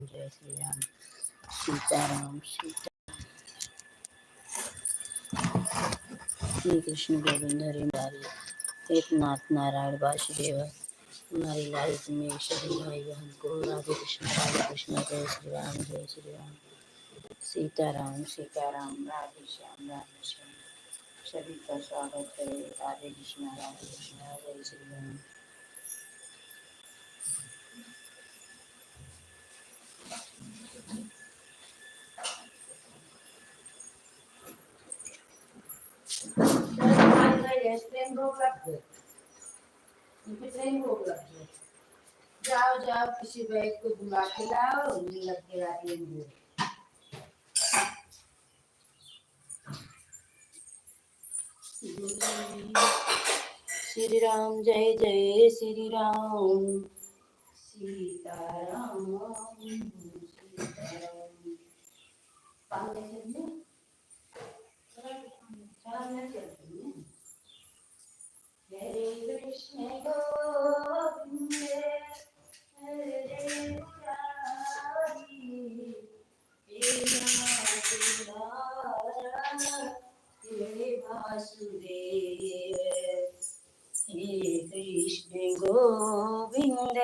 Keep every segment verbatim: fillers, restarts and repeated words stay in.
जय श्री राम। सीताराम, सीता। हे कृष्ण गोविंद हरे मुरारी, हे नाथ नारायण वासुदेव। हमारे live में सभी भाई बहन को राधे कृष्ण, राधे कृष्ण, जय श्री राम, जय श्री राम। सीताराम, सीताराम, राधे श्याम, राधे श्याम। सभी का स्वागत है। राधे कृष्ण, राधे कृष्ण, जय श्री राम। जाओ, जाओ, किसी बैद को बुला के लाओ, ये लग गया ट्रेन को। श्री राम, जय जय श्री राम। सीताराम, सीताराम। पानी चाहिए? हरे कृष्ण गोविंद हरे मुरारी, हे नाथ नारायण वासुदेव। हे कृष्ण गोविंद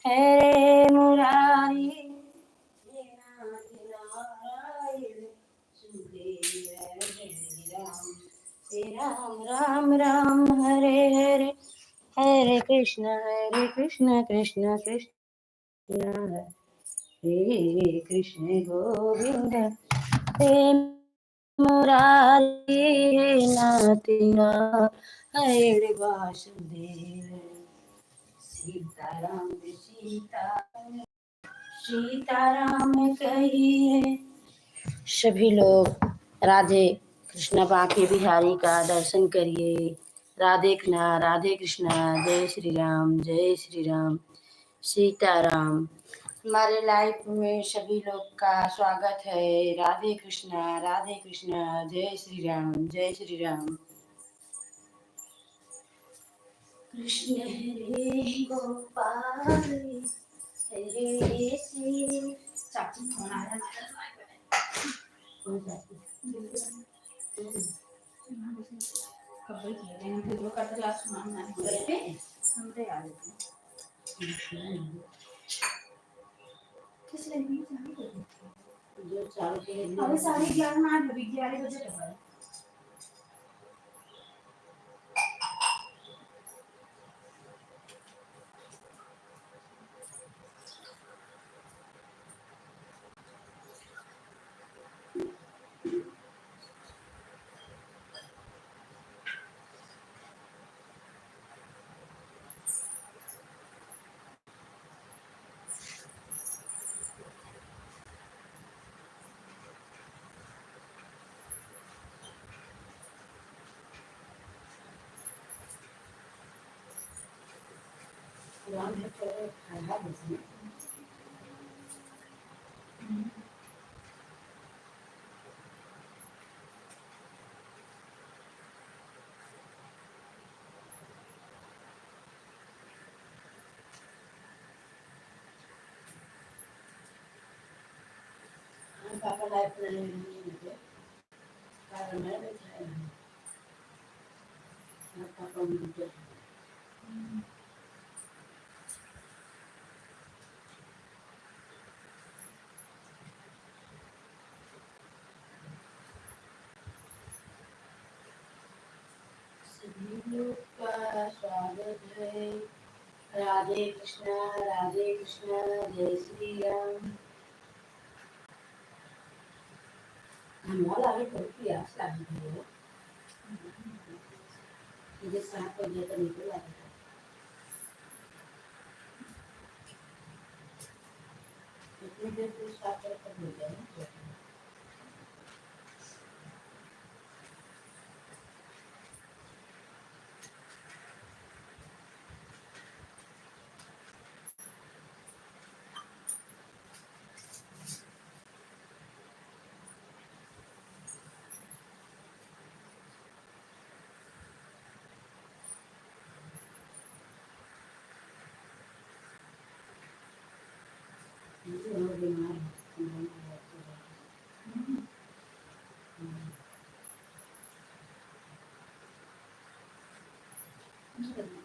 हरे मुरारी, हे नाथ नारायण वासुदेव। हरे राम, हरे राम, राम राम, हरे हरे, हरे कृष्ण, हरे कृष्ण, कृष्ण कृष्ण, हरे कृष्ण गोविंद, हे मुरारी, हे नाथ नारायण वासुदेव। सीताराम, सीताराम, सीताराम कहिए। सभी लोग राधे कृष्णा बांके बिहारी का दर्शन करिए। राधे कृष्णा, राधे कृष्णा, जय श्री राम, जय श्री राम, सीताराम। हमारे live में सभी लोग का स्वागत है। राधे कृष्णा, राधे कृष्णा, जय श्री राम, जय श्री राम। कृष्ण हरे गोपाल हरे श्री। चाची फोन आ रहा है। कोई बात नहीं। खबर किया, लेकिन फिर वो कट क्लास सुनाना है। घर पे? हम तो आ जाते हैं। किस लड़की की शादी कर दी? जो चालू के लिए अभी साढ़े ग्यारह ना, अभी ग्यारह बजे तक है। पापा लाइफ में नहीं है। सभी लोग का स्वागत है। राधे कृष्णा, राधे कृष्णा, जय श्री राम। धन्यवाद, आगे बहुत प्यास लागी थी वो। मुझे सात बजे तक निकल आया था। इतनी देर से सात बजे तक हो गया ना।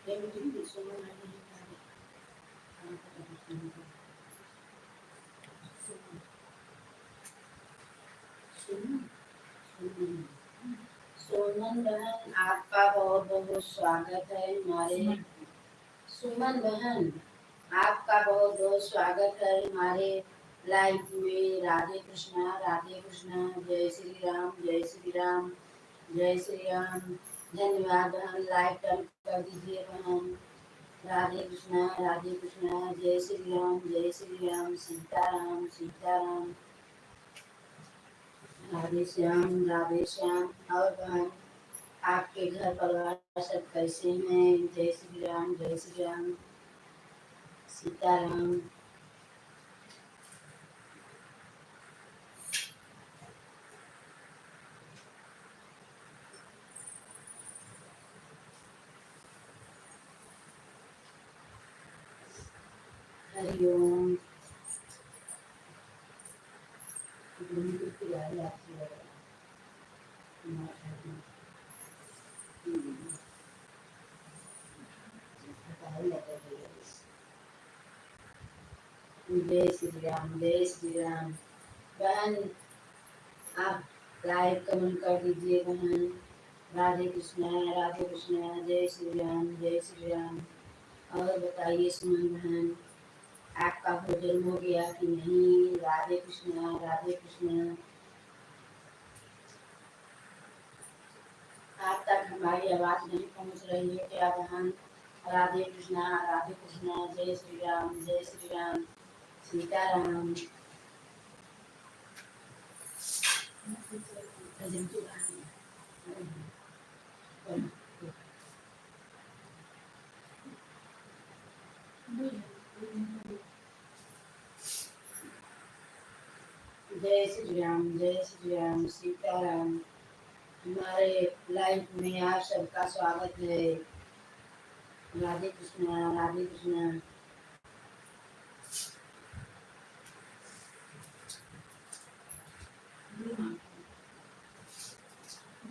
सुमन बहन, आपका बहुत बहुत स्वागत है हमारे। सुमन बहन, आपका बहुत बहुत स्वागत है हमारे live में। राधे कृष्णा, राधे कृष्णा, जय श्री राम, जय श्री राम, जय श्री राम। धन्यवाद बहन, live done कर दीजिए बहन। राधे कृष्णा, राधे कृष्णा, जय श्री राम, जय श्री राम, सीताराम, सीताराम। राधे श्याम, राधे श्याम। और बहन, आपके घर परिवार सब कैसे हैं? जय श्री राम, जय श्री राम, सीताराम। हरि ओम। जय श्री राम, जय श्री राम। बहन, आप like comment कर दीजिए बहन। राधे कृष्णा, राधे कृष्णा, जय श्री राम, जय श्री राम। और बताइए सुमन बहन, आपका भोजन हो गया कि नहीं? राधे कृष्णा, राधे कृष्णा। आप तक हमारी आवाज नहीं पहुंच रही है क्या बहन? राधे कृष्णा, राधे कृष्णा, जय श्री राम, जय श्री राम, सीताराम। जय श्री राम, जय श्री राम, सीताराम। हमारे live में आप सबका स्वागत है। राधे कृष्णा, राधे कृष्णा।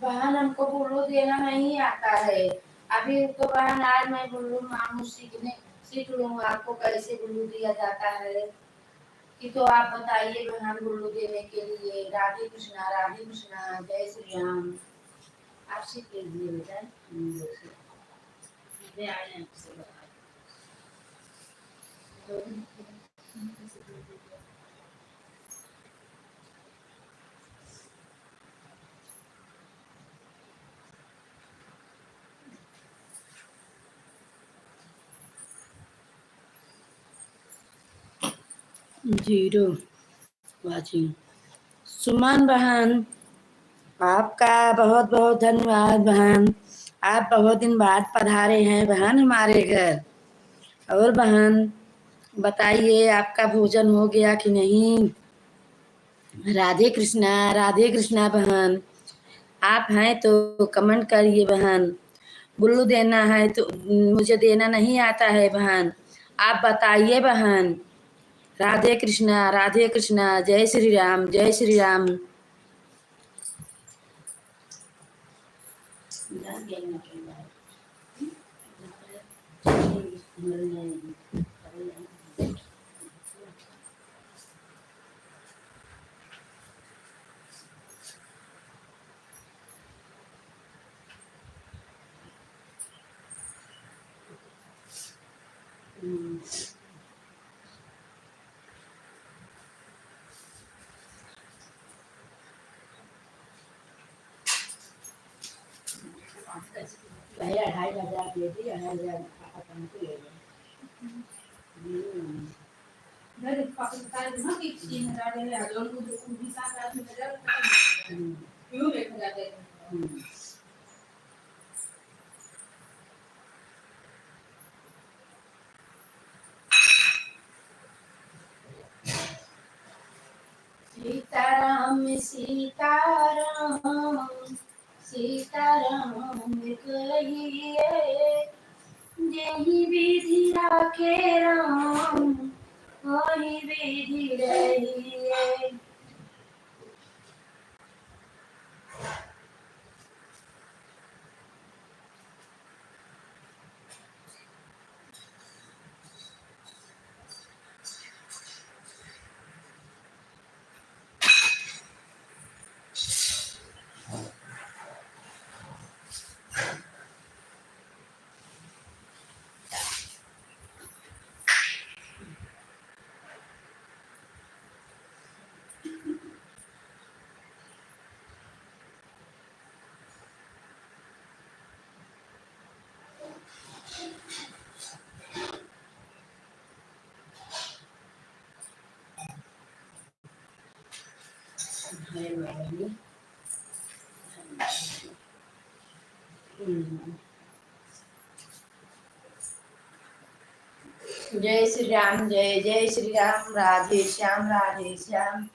बहन, हमको बुल्लू देना नहीं आता है। अभी तो बहन, आज मैं बुल्लू मांगू सीखने, सीख लूँ आपको कैसे बुल्लू दिया जाता है। कि तो आप बताइए बहन, बुल्लू देने के लिए। राधे कृष्णा, राधे कृष्णा, जय श्री राम। आप सीख लीजिए बेटा, हम लोग से। ले आए हैं आपसे बाहर। Zero watching। सुमन बहन, आपका बहुत बहुत धन्यवाद बहन, आप बहुत दिन बाद पधारे हैं बहन हमारे घर। और बहन, बताइए, आपका भोजन हो गया कि नहीं? राधे कृष्णा, राधे कृष्णा बहन। आप हैं तो comment करिए बहन। बुल्लू देना है तो, मुझे देना नहीं आता है बहन, आप बताइए बहन। राधे कृष्णा, राधे कृष्णा, जय श्री राम, जय श्री राम। पहले अढ़ाई हजार दे दी, अढ़ाई हजार पापा कम के ले गए। हम्म। हम्म। सीताराम, सीताराम, सीताराम कहिए, जेहि विधि राखे राम, ओहि विधि रहिए। जय श्री राम, जय जय श्री राम, राधे श्याम, राधे श्याम।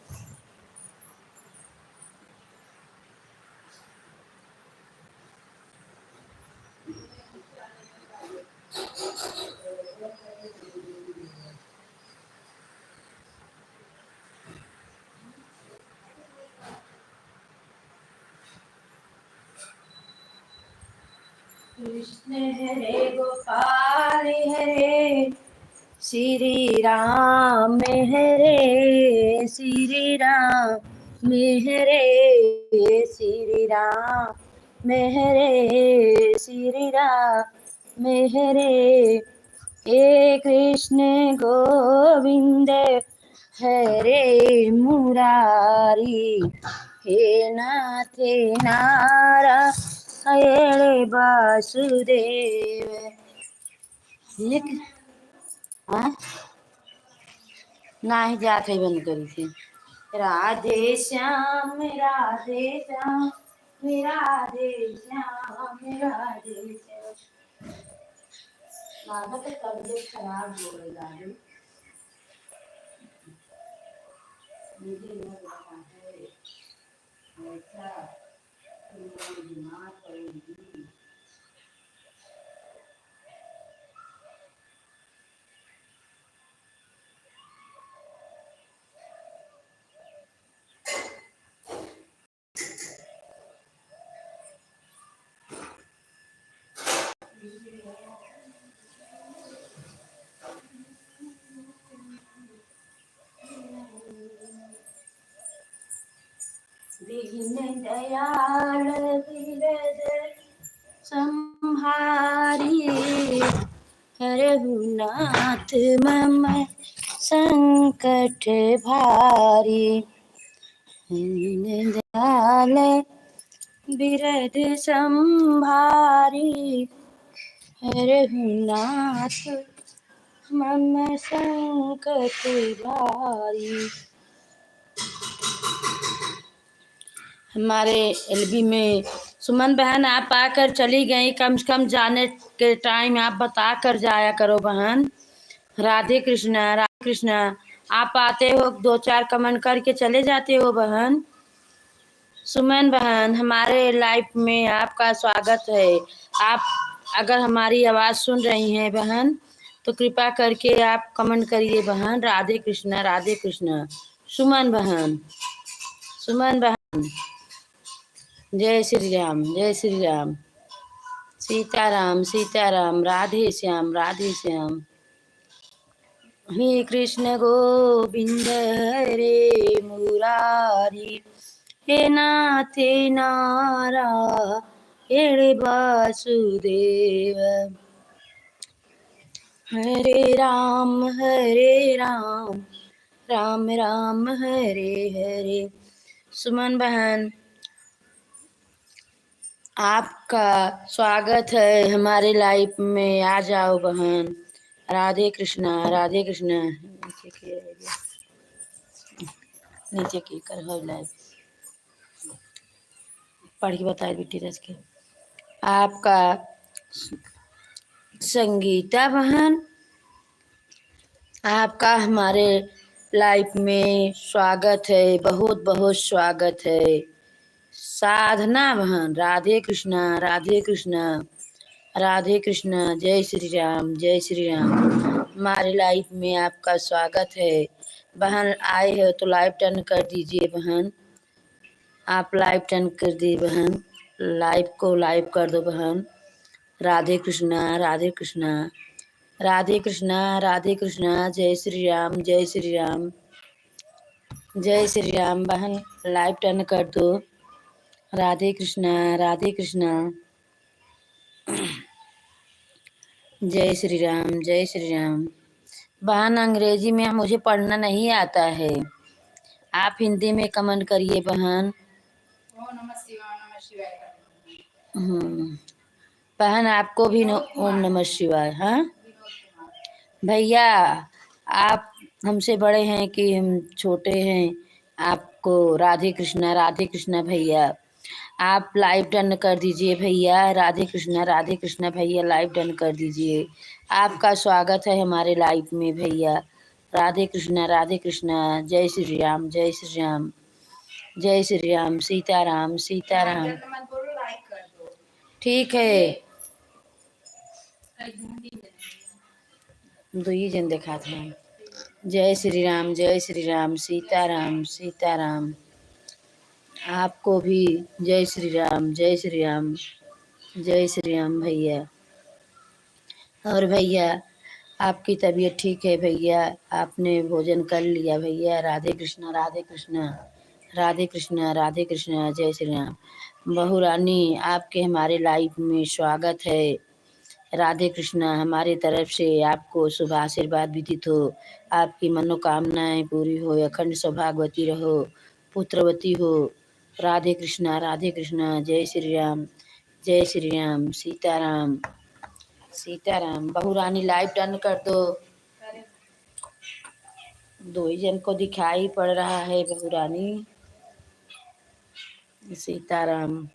कृष्ण हरे गोपाल हरे श्री राम हरे, श्री राम हरे, श्री राम हरे, श्री राम हरे। हे कृष्ण गोविंद हरे मुरारी, हे नाथ नारायण वासुदेव। एक, हाँ? नाही जात है, बंद करी थी। राधे श्याम, राधे श्याम, राधे श्याम, राधे श्याम। लागत है तबीयत खराब हो गई दादी। मुझे लग रहा है ऐसा कि मैं बीमार पड़ूंगी। दीन दयाल बिरद संभारी, हरहु नाथ मम संकट भारी। दीन दयाल बिरद संभारी, हरहु नाथ मम संकट भारी। हमारे एलबी में सुमन बहन, आप आकर चली गई, कम से कम जाने के टाइम आप बता कर जाया करो बहन। राधे कृष्णा, राधे कृष्णा। आप आते हो, दो चार कमेंट करके चले जाते हो बहन। सुमन बहन, हमारे लाइव में आपका स्वागत है। आप अगर हमारी आवाज सुन रही हैं बहन, तो कृपा करके आप कमेंट करिए बहन। राधे कृष्णा, राधे कृष्णा। सुमन बहन, सुमन बहन, जय श्री राम, जय श्री राम। सीताराम, सीताराम, राधे श्याम, राधे श्याम। हे कृष्ण गोविंद हरे मुरारी, हे नाथ नारायण वासुदेव। हरे राम, हरे राम, राम राम, हरे हरे। सुमन बहन, आपका स्वागत है हमारे लाइव में, आ जाओ बहन। राधे कृष्णा, राधे कृष्णा। नीचे की, नीचे की कर हो लाइव। पढ़ के बताए बेटी रच के। आपका संगीता बहन, आपका हमारे लाइव में स्वागत है, बहुत बहुत स्वागत है। साधना बहन, राधे कृष्णा, राधे कृष्णा, राधे कृष्णा, जय श्री राम, जय श्री राम। हमारे लाइव में आपका स्वागत है। बहन आए हो तो लाइव टर्न कर दीजिए बहन। आप लाइव टर्न कर दी बहन, लाइव को लाइव कर दो बहन। राधे कृष्णा, राधे कृष्णा, राधे कृष्णा, राधे कृष्णा। जय श्री राम, जय श्री राम, जय श्री राम। बहन लाइव टर्न कर दो। राधे कृष्णा, राधे कृष्णा। जय श्री राम, जय श्री राम। बहन, अंग्रेजी में मुझे पढ़ना नहीं आता है, आप हिंदी में कमेंट करिए बहन। ओम नमः शिवाय, नमः शिवाय। हम्म। बहन, आपको भी न-, ओम नमः शिवाय। हाँ भैया, आप हमसे बड़े हैं कि हम छोटे हैं, आपको राधे कृष्णा, राधे कृष्णा भैया। आप live done कर दीजिए भैया। राधे कृष्णा, राधे कृष्णा भैया, live done कर दीजिए। आपका स्वागत है हमारे live में भैया। राधे कृष्णा, राधे कृष्णा। जय श्री राम, जय श्री राम, जय श्री राम। सीताराम, सीताराम। ठीक है। दुई जन देखात हैं। जय श्री राम, जय श्री राम, सीताराम, सीताराम। आपको भी जय श्री राम, जय श्री राम, जय श्री राम भैया। और भैया, आपकी तबीयत ठीक है भैया? आपने भोजन कर लिया भैया? राधे कृष्णा, राधे कृष्णा, राधे कृष्णा, राधे कृष्णा, जय श्री राम। बहू रानी, आपके हमारे live में स्वागत है। राधे कृष्णा, हमारे तरफ से आपको शुभ आशीर्वाद विदित हो, आपकी मनोकामनाएं पूरी हो, अखंड सौभाग्यवती रहो, पुत्रवती हो। राधे कृष्णा, राधे कृष्णा, जय श्री राम, जय श्री राम, सीताराम, सीताराम। बहू रानी live done कर दो। दो ही जन को दिखाई पड़ रहा है बहू रानी। सीताराम,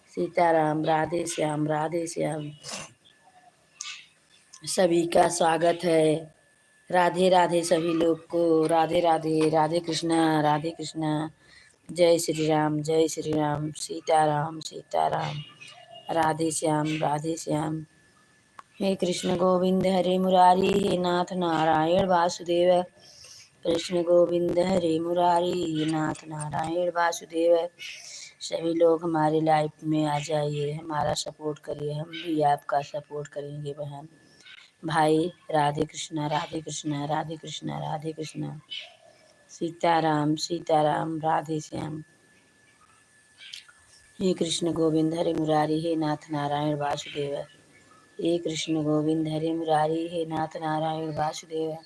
सीताराम, राधे श्याम, राधे श्याम। सभी का स्वागत है। राधे राधे सभी लोग को, राधे राधे, राधे कृष्णा, राधे कृष्णा, जय श्री राम, जय श्री राम, सीताराम, सीताराम, राधे श्याम, राधे श्याम। हे कृष्ण गोविंद हरे मुरारी, हे नाथ नारायण वासुदेव। कृष्ण गोविंद हरे मुरारी, हे नाथ नारायण वासुदेव। सभी लोग हमारे live में आ जाइए, हमारा support करिए, हम भी आपका support करेंगे बहन। भाई, राधे कृष्णा, राधे कृष्णा, राधे कृष्णा, राधे कृष्णा। सीताराम, सीताराम, राधे श्याम। हे कृष्ण गोविंद हरे मुरारी, हे नाथ नारायण वासुदेव। हे कृष्ण गोविंद हरे मुरारी, हे नाथ नारायण वासुदेव।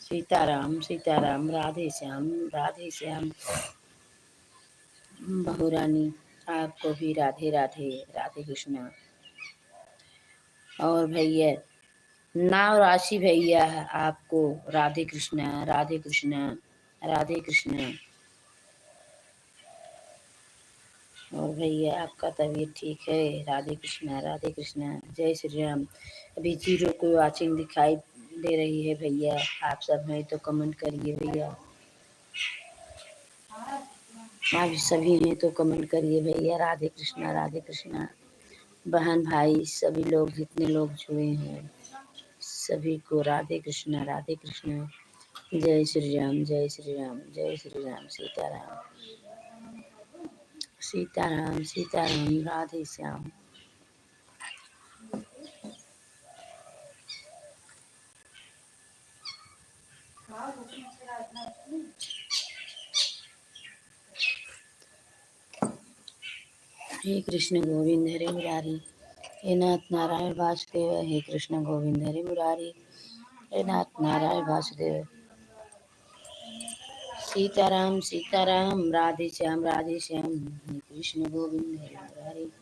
सीताराम, सीताराम, राधे श्याम, राधे श्याम। बहू रानी, आपको भी राधे राधे, राधे कृष्णा। और भैया, नाव राशि भैया, आपको राधे कृष्णा, राधे कृष्णा, राधे कृष्णा। और भैया, आपका तबीयत ठीक है? राधे कृष्णा, राधे कृष्णा, जय श्री राम। अभी zero को watching दिखाई दे रही है भैया, आप सब हैं तो comment करिए भैया। आप सभी हैं तो comment करिए भैया। राधे कृष्णा, राधे कृष्णा। बहन भाई सभी लोग, जितने लोग जुड़े हैं, सभी को राधे कृष्णा, राधे कृष्णा। जय श्री राम, जय श्री राम, जय श्री राम, सीताराम, सीताराम, सीताराम, राधे श्याम। हे कृष्ण गोविंद हरे मुरारी, हे नाथ नारायण वासुदेव, हे कृष्ण गोविंद हरे मुरारी, हे नाथ नारायण वासुदेव। सीताराम, सीताराम, राधे श्याम, राधे श्याम, हे कृष्ण गोविंद हरे मुरारी।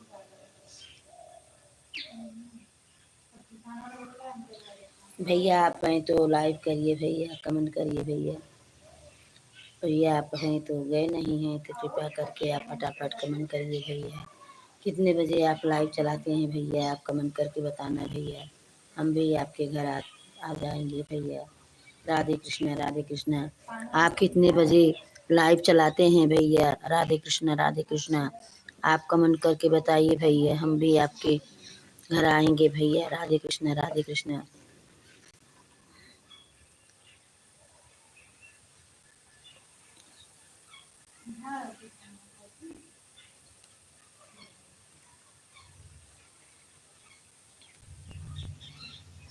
भैया, आप हैं तो live करिए भैया, comment करिए भैया। भैया, आप हैं तो गए नहीं हैं, तो कृपया करके आप फटाफट comment करिए भैया। कितने बजे आप live चलाते हैं भैया, आप comment करके बताना भैया, हम भी आपके घर आ, आ जाएंगे भैया। राधे कृष्णा, राधे कृष्णा। आप कितने बजे live चलाते हैं भैया? राधे कृष्णा, राधे कृष्णा। आप comment करके बताइए भैया, हम भी आपके घर आएंगे भैया। राधे कृष्णा, राधे कृष्णा।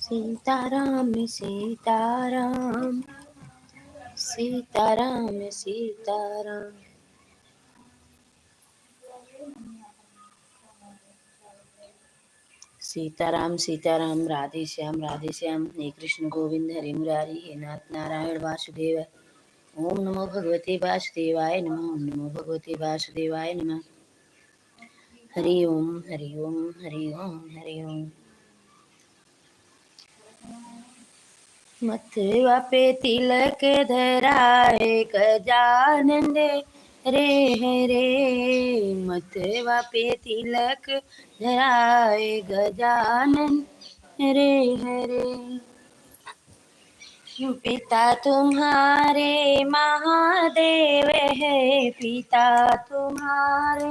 सीताराम, सीताराम, सीताराम, सीताराम। सीताराम, सीताराम, राधे श्याम, राधे श्याम। हे कृष्ण गोविंद हरे मुरारी, हे नाथ नारायण वासुदेव। ओम नमो भगवते वासुदेवाय नमः, ओम नमो भगवते वासुदेवाय नमः। हरि ओम, हरि ओम, हरि ओम, हरि ओम। मथवा पे तिलक धराए गजानंद रे हरे, मथवा पे तिलक धराए गजानंद रे हरे। पिता तुम्हारे महादेव है, पिता तुम्हारे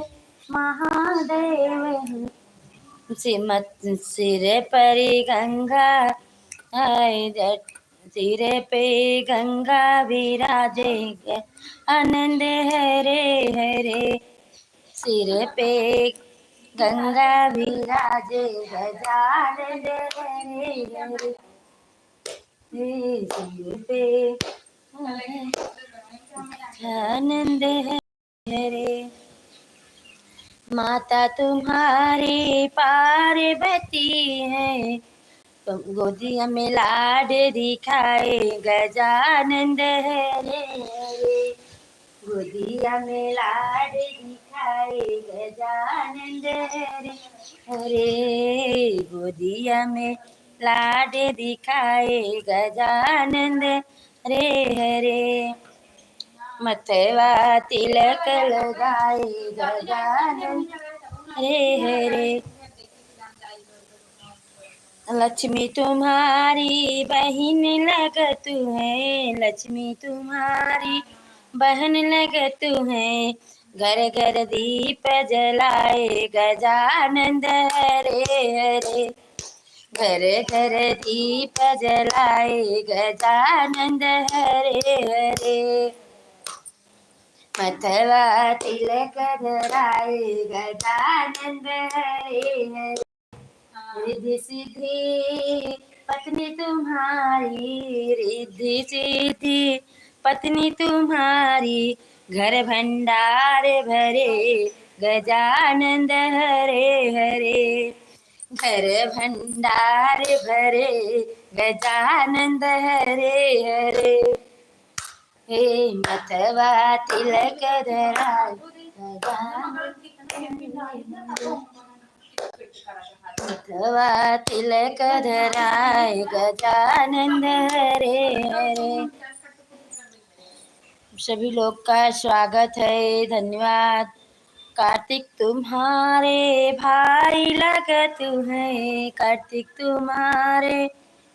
महादेव है। सिमत सिर पर गंगा है, जट सिर पे गंगा विराजे, आनंद हरे हरे। सिर पे गंगा विराजे, गजानंद हरे हरे। सिर पे आनंद हरे। माता तुम्हारी पार्वती है, तुम गोदिया में लाड दिखाए गजानंद हरे हरे। गोदिया में लाड दिखाए गजानंद हरे हरे। गोदिया में लाड दिखाए गजानंद हरे हरे। मथवा तिलक लगाए गजानंद हरे हरे। लक्ष्मी तुम्हारी बहिन लगतु है, लक्ष्मी तुम्हारी बहिन लगतु है। घर घर दीप जलाए गजानंद हरे हरे। घर घर दीप जलाए गजानंद हरे हरे। मथवा तिलक धराए गजानंद हरे हरे। रिद्धि सिद्धि पत्नी तुम्हारी, रिद्धि सिद्धि पत्नी तुम्हारी, घर भंडार भरे गजानंद हरे हरे। घर भंडार भरे गजानंद हरे हरे। हे मथवा तिलक धराए गजानंद, मथवा तिलक धराए गजानंद हरे हरे। सभी लोग का स्वागत है, धन्यवाद। कार्तिक तुम्हारे भाई लगतु है, कार्तिक तुम्हारे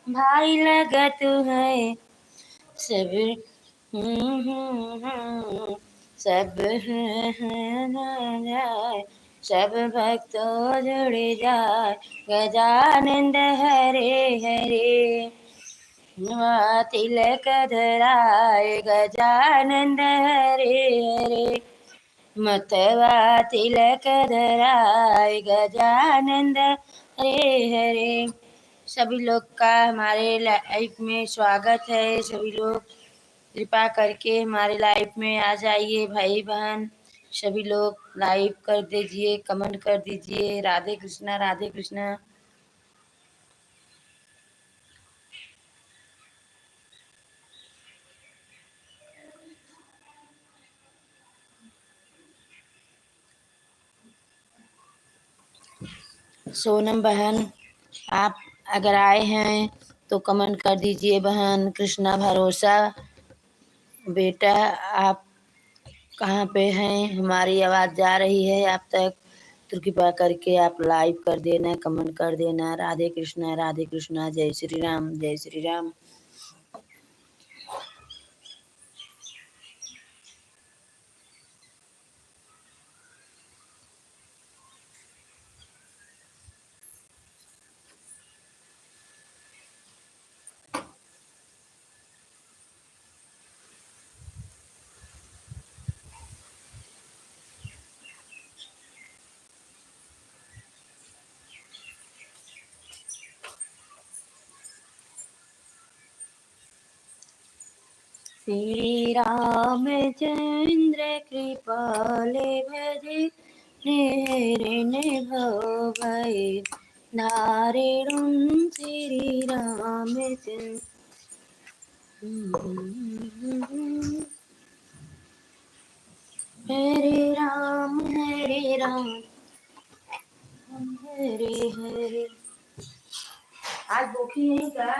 भाई लगतु है। सब, हम्म, हम्म, हम्म, सब है, है ना जाए, सब भक्तों जुड़ जाए, गजानंद हरे हरे। वा तिलक धराए गजानंद हरे हरे। मथवा तिलक धराए गजानंद हरे हरे। सभी लोग का हमारे लाइव में स्वागत है। सभी लोग कृपा करके हमारे लाइव में आ जाइए भाई बहन। सभी लोग लाइव कर दीजिए, कमेंट कर दीजिए। राधे कृष्णा, राधे कृष्णा। सोनम बहन, आप अगर आए हैं तो कमेंट कर दीजिए बहन। कृष्णा भरोसा, बेटा आप कहाँ पे हैं? हमारी आवाज़ जा रही है आप तक, तो कृपा करके आप लाइव कर देना, कमेंट कर देना। राधे कृष्णा, राधे कृष्णा, जय श्री राम, जय श्री राम। श्री रामचंद्र कृपाल भजे, हेरन भव भय दारुण श्री रामचंद्र। हरे राम, हरे राम, हरे हरे। आज भूखी है क्या?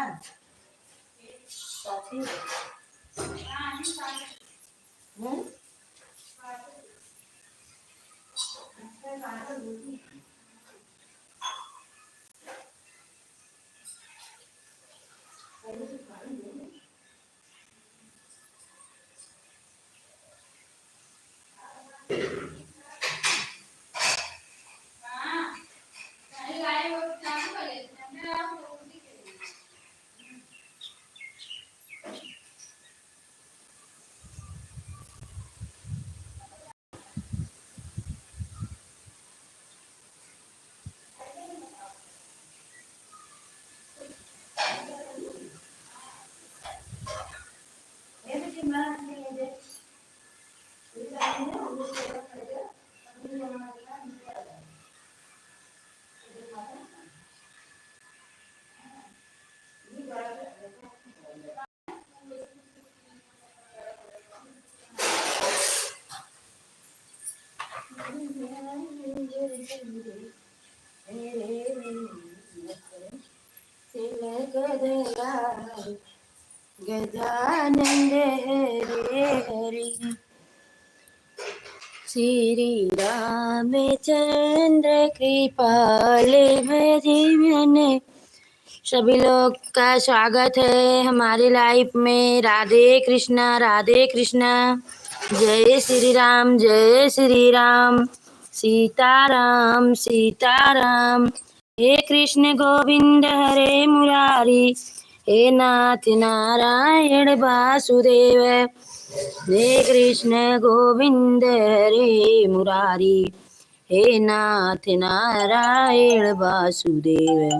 गजानंद हरे हरे। श्री रामचंद्र कृपाल भजे मन। सभी लोग का स्वागत है हमारे लाइव में। राधे कृष्णा, राधे कृष्णा। जय श्री राम, जय श्री राम। सीताराम, सीताराम। हे कृष्ण गोविंद हरे मुरारी, हे नाथ नारायण वासुदेव। हे कृष्ण गोविंद हरे मुरारी, हे नाथ नारायण वासुदेव।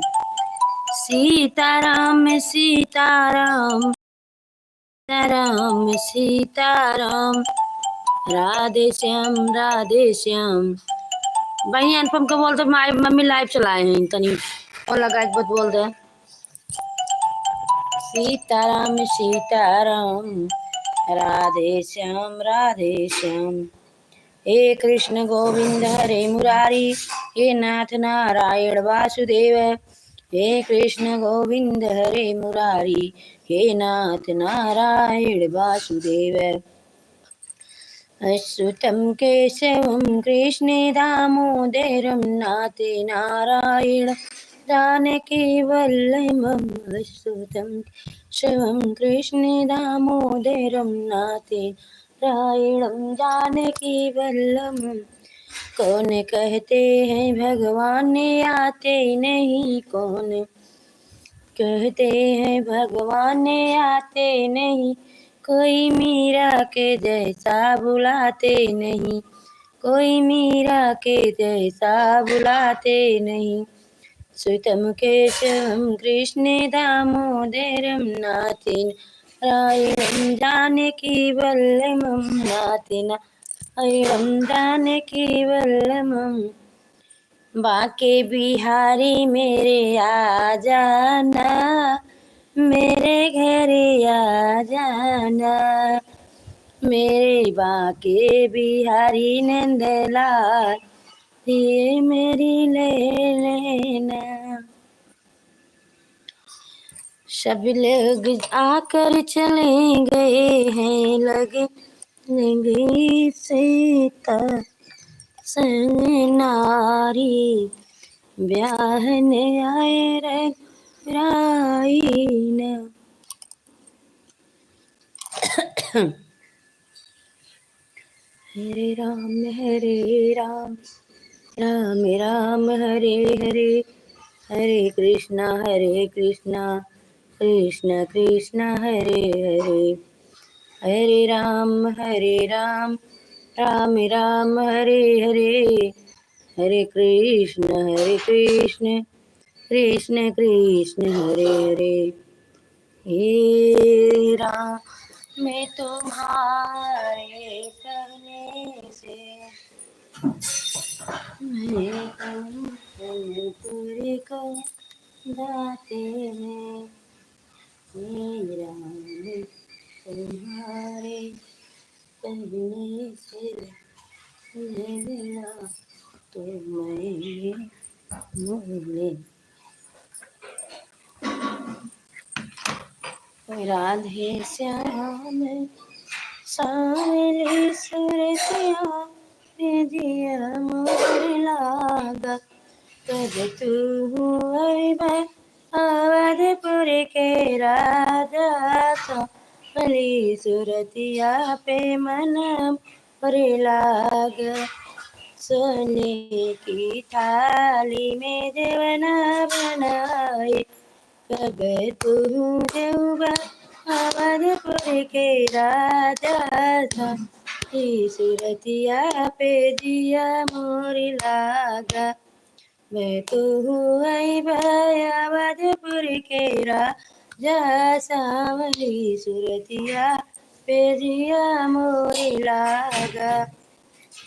सीताराम, सीताराम, राम सीताराम, राधे श्याम, राधे श्याम। बहिनी अनुपम को बोल दे, माई, मम्मी लाइव चलाए हैं, तनी और लगा के बत बोल दे। सीताराम, सीताराम, राधे श्याम, राधे श्याम। हे कृष्ण गोविंद हरे मुरारी, हे नाथ नारायण वासुदेव। हे कृष्ण गोविंद हरे मुरारी, हे नाथ नारायण वासुदेव। अच्युतं केशवं कृष्ण दामोदरं नाथ नारायण जानकी वल्लभम्। अच्युतं केशवं कृष्ण दामोदरं नाथ नारायणं जानकी वल्लभम्। कौन कहते हैं भगवान आते नहीं, कौन कहते हैं भगवान आते नहीं, कोई मीरा के जैसा बुलाते नहीं, कोई मीरा के जैसा बुलाते नहीं। अच्युतं केशवं कृष्ण दामोदरं नाथ नारायणं जानकी वल्लभम्। नाथ नारायणं जानकी वल्लभम्। बांके बिहारी मेरे आ जाना, मेरे घर आ जाना, मेरे बांके बिहारी नंदलाल, ये मेरी ले लेना। सब लोग आकर चले गए हैं, लगे लगे सीता संग नारी, ब्याहन आए रघुराई ना। हरे राम हरे राम, राम राम हरे हरे, हरे कृष्णा हरे कृष्णा, कृष्णा कृष्णा हरे हरे, हरे राम हरे राम, राम राम हरे हरे, हरे कृष्ण हरे कृष्ण, कृष्ण कृष्ण हरे हरे। हे राम, मैं तुम्हारे कहने से, मैं तुम, तुम पूरे को जाते हैं। हे राम, तुम्हारे कहने से मिलना तो मैं मोहनी। राधे श्याम सांवली सुरतिया पे जिया मोर लागा, कब तू अइबा अवधपुर के राजा, सांवली सुरतिया पे मन मोर लागा। सोने की थाली में जेवना बनाई, कब तू जउबा अवधपुर के राजा, सांवली सुरतिया पे जिया मोर लागा। कब तू अइबा अवधपुर के राजा, सांवली सुरतिया पे जिया मोर लागा।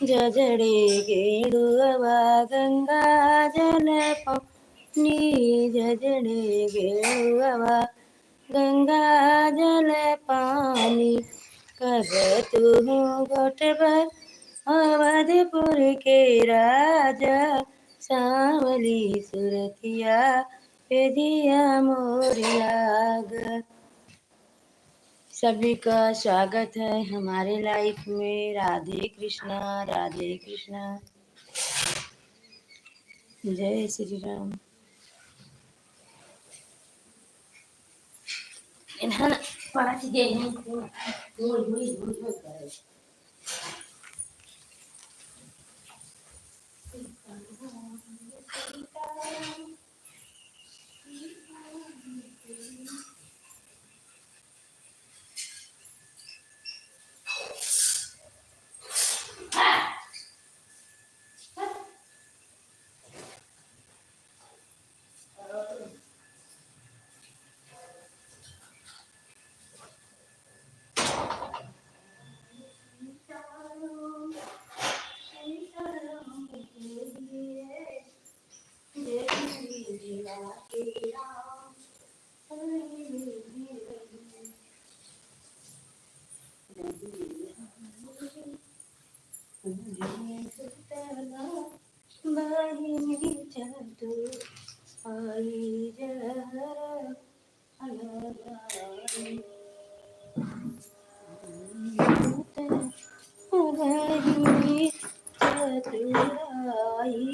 जजड़े गेड़ुआ गंगा जल पानी, जजड़े गेड़ुआ गंगा जल पानी, कब तू घोटबा अवधपुर के राजा, सांवली सुरतिया पे जिया मोर लागा। सभी का स्वागत है हमारे live में। राधे कृष्णा, राधे कृष्णा, जय श्री राम। इन्हन बड़ा चीजें हैं, तो गोल गोल गोल गोल करे। बहिनी चतुराई जहर लगाई। बहिनी चतुराई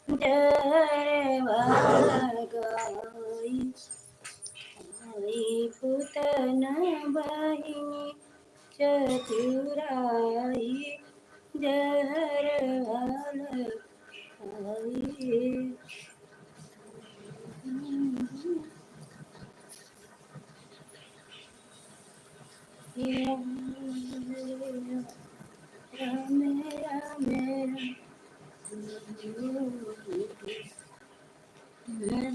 जहरवा लगाई। आई पुतन बहिनी चतुराई जहरवा लगाई। राम राम।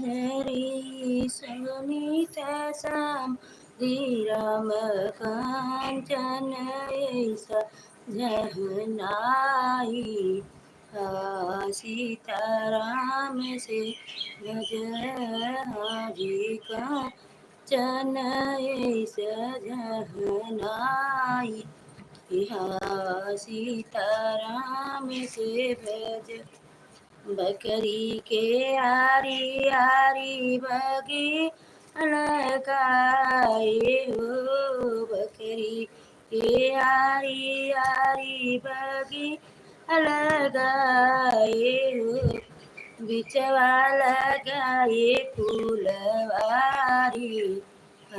हरि सुनीत श्याम श्री राम कांचन ऐसा जहनाई। आ सीताराम से भज हरि कांचन ऐसा जहनाई। आ सीताराम से भज बकरी के आरी आरी बगिया लगाए हो, बकरी के आरी आरी बगिया लगाए हो, बिचवा लगाए फुलवारी। आ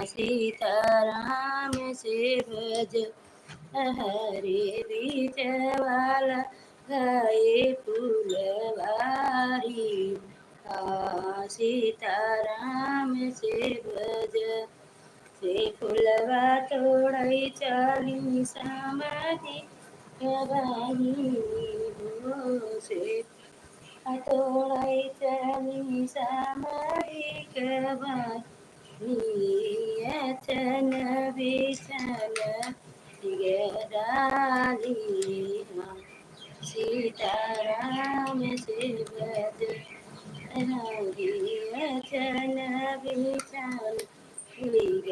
सीताराम से भज हरे बिचवा लगाए फुलवारी। आ सीताराम से भज से फुलवा तोड़ै चली समाधि के बहिनी हो, से तोड़ै चली समाधि के बहिनी। अचन बिचन लिग डाली हम सीताराम से भज हरि। अचन बिचन लिग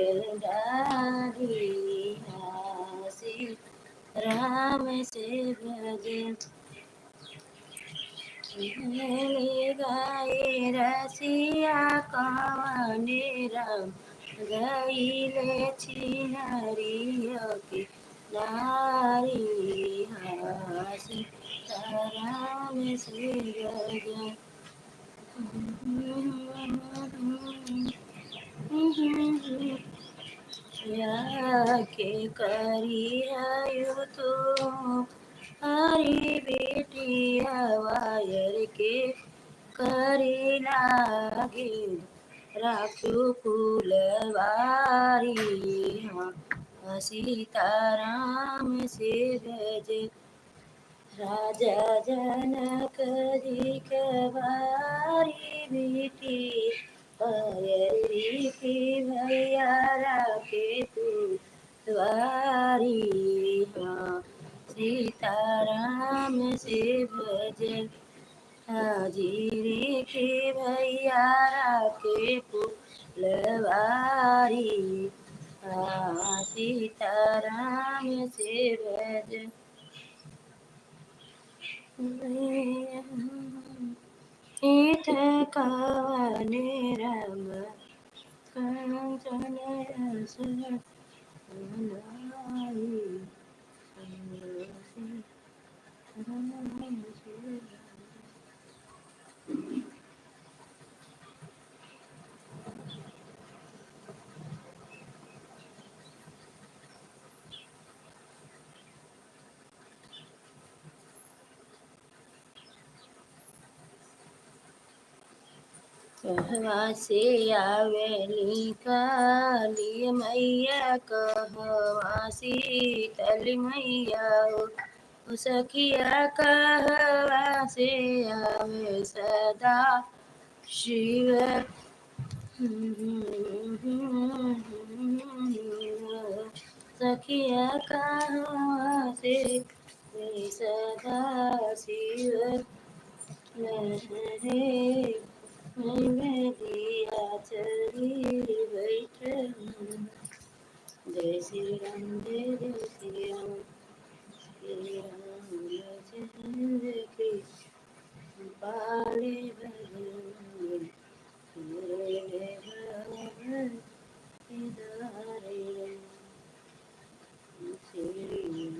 डाली हम सीताराम से भज। कहले गाए रसिया कवने राम गइले छिनरियो के नारी, हाँ सीताराम से गजब। या के करी आयु तो, हरी बिटिया वायर के करे लागे राखू फुलवारी, हाँ सीताराम से गजब। राजा जनक जी के बारी बिटिया, अरे रीति भैया राखे फुलवारी, हाँ सीताराम से गजब। हाजिरी के भैया राखे फुलवारी, हाँ सीताराम से गजब। ईठ कवन राम कंचन अस बनाई। कहवा से आवेली काली मैया, कहवा शीतल मैया हो। ओ सखिया कहवा से आवे सदा शिव। सखिया कहवा से सदा शिव लहरे, मैं दिया चली बैठ। जय श्री राम, जय जय श्री राम, श्री रामचंद्र की पाले भगवान, पाले भगवान इधारे। श्री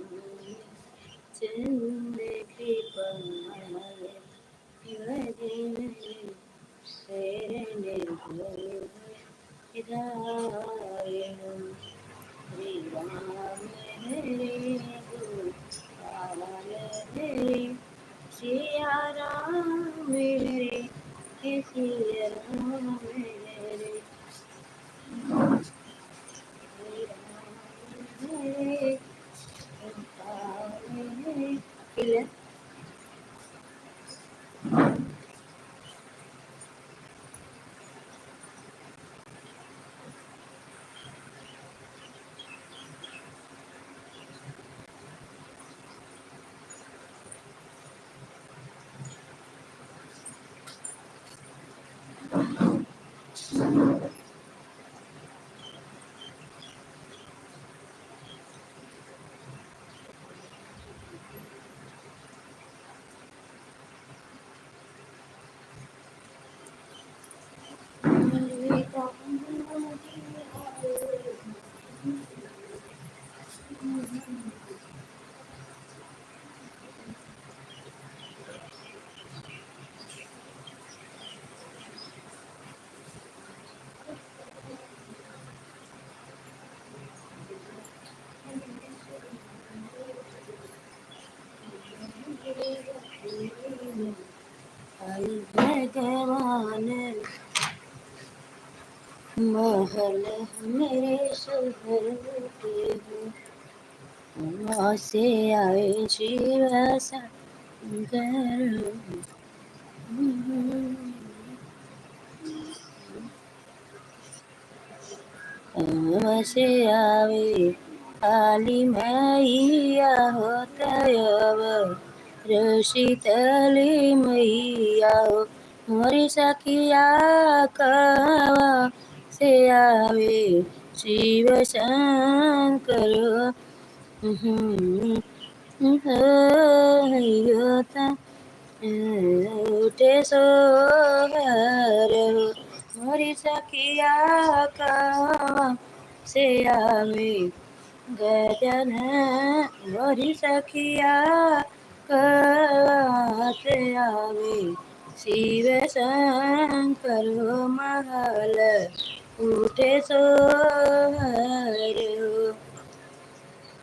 रामचंद्र की पाले भजन शरण हो राम। श्री राम हरे गोपाल हरे, सिया राम हरे, सिया राम हरे। श्री राम हरे गोपाल हरे। आई भगवान महल हमरे शहर के हो, से आए शिव शंकर। से आवे काली मैया हो, तब शीतली मैया हो, मोरी सखिया कहवा से आवे शिव शंकर। हम्म, हो, हो, त उठे सोहर हो, मोरी सखिया कहवा से आवे गजानन, मोरी सखिया कहवा से आवे शिव शंकर हो, महल उठे सोहर हो।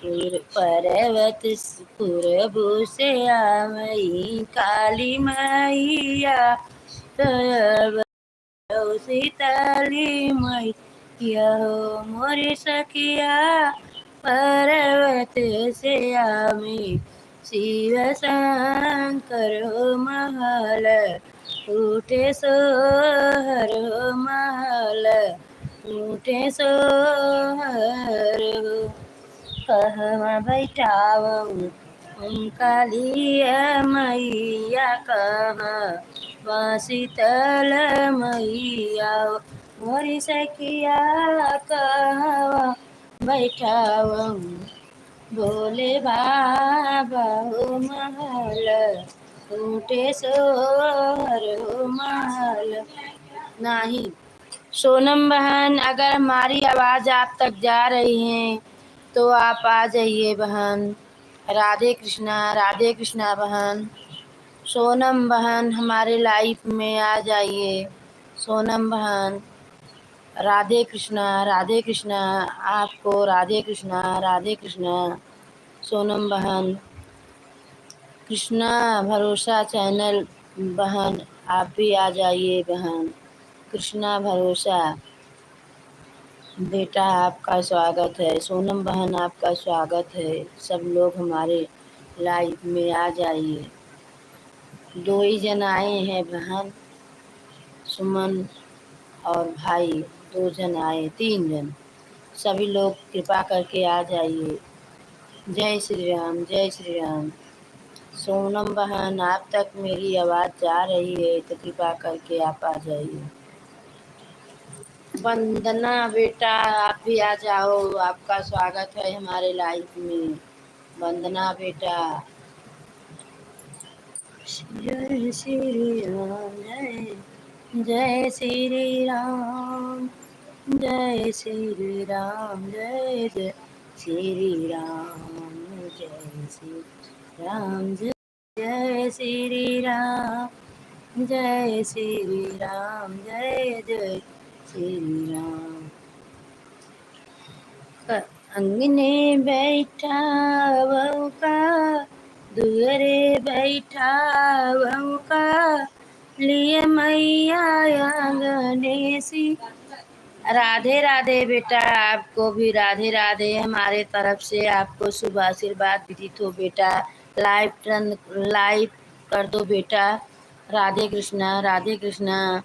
पुर-, पर्वत स-, पूरबो से आवई काली मैया, तब शीतली मैया हो मोरी सखिया, पर्वत से आवे शिव शंकर हो, महल उठे सोहर हो, महल उठे सोहर हो। कहवा बैठावऊ हम कालिया मैया, कहवा शीतल मैया हो मोरी सखिया, कहवा बैठावऊ भोले बाबा हो, महल उठे सोहर हो, महल। नहीं, सोनम बहन, अगर हमारी आवाज़ आप तक जा रही है तो आप आ जाइए बहन। राधे कृष्णा, राधे कृष्णा बहन। सोनम बहन, हमारे live में आ जाइए। सोनम बहन, राधे कृष्णा, राधे कृष्णा, आपको राधे कृष्णा, राधे कृष्णा। सोनम बहन, कृष्णा भरोसा channel बहन, आप भी आ जाइए बहन। कृष्णा भरोसा बेटा, आपका स्वागत है। सोनम बहन, आपका स्वागत है। सब लोग हमारे live में आ जाइए। दो ही जन आए हैं बहन, सुमन और भाई, दो जन आए, तीन जन। सभी लोग कृपा करके आ जाइए। जय श्री राम, जय श्री राम। सोनम बहन, आप तक मेरी आवाज़ जा रही है तो कृपा करके आप आ जाइए। वंदना बेटा, आप भी आ जाओ, आपका स्वागत है हमारे live में। वंदना बेटा। जय श्री राम, जय, जय श्री राम, जय श्री राम, जय, जय श्री राम, जय श्री राम, जय, जय श्री राम, जय श्री राम, जय, जय श्री राम। क-, अंगने बैठावउ का, दुअरे बैठावउ का, लिए मैया आंगने सी। राधे राधे बेटा, आपको भी राधे राधे। हमारे तरफ से आपको शुभ आशीर्वाद विदित हो बेटा। Live टर्न, live कर दो बेटा। राधे कृष्णा, राधे कृष्णा।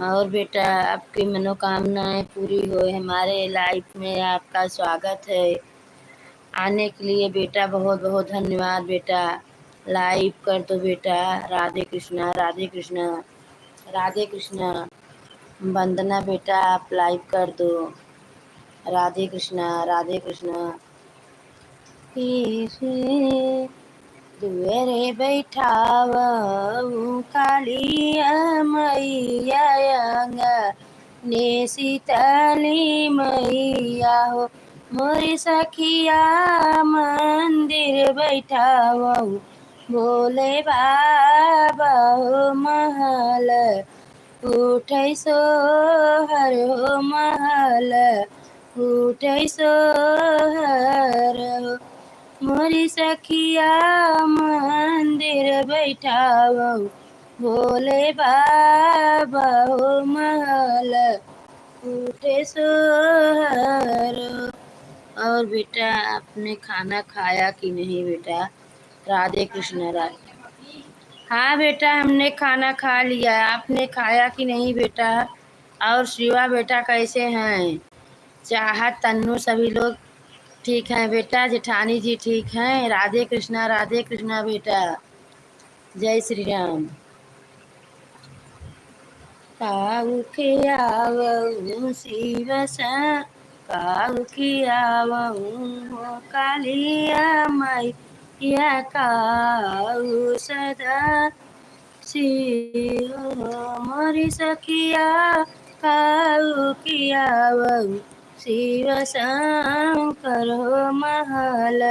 और बेटा, आपकी मनोकामनाएं पूरी होए। हमारे live में आपका स्वागत है। आने के लिए बेटा, बहुत बहुत धन्यवाद बेटा। Live कर दो बेटा। राधे कृष्णा, राधे कृष्णा, राधे कृष्णा। वंदना बेटा, आप live कर दो। राधे कृष्णा, राधे कृष्णा। हे, हे, दुअरे बैठावउ कालिया मैया, आंगने शीतली मैया हो, मोरी सखिया मंदिर बैठावउ भोले बाबा हो, महल उठै सोहर हो, महल उठै सोहर हो। मोरी सखिया मंदिर बैठावउ भोले बाबा हो, महल उठै सोहर हो। और बेटा, आपने खाना खाया कि नहीं बेटा? राधे कृष्णा, राधे। हाँ बेटा, हमने खाना खा लिया। आपने खाया कि नहीं बेटा? और शिवा बेटा कैसे हैं? चाहत, तन्नू, सभी लोग ठीक हैं बेटा? जेठानी जी ठीक हैं? राधे कृष्णा, राधे कृष्णा बेटा। जय श्री राम। काऊ खियावउ शिव स-, काऊ खियावउ हो कालिया मैया, काऊ सदा शिव हो मोरी सखिया, काऊ कियावउ शिव शंकर हो महल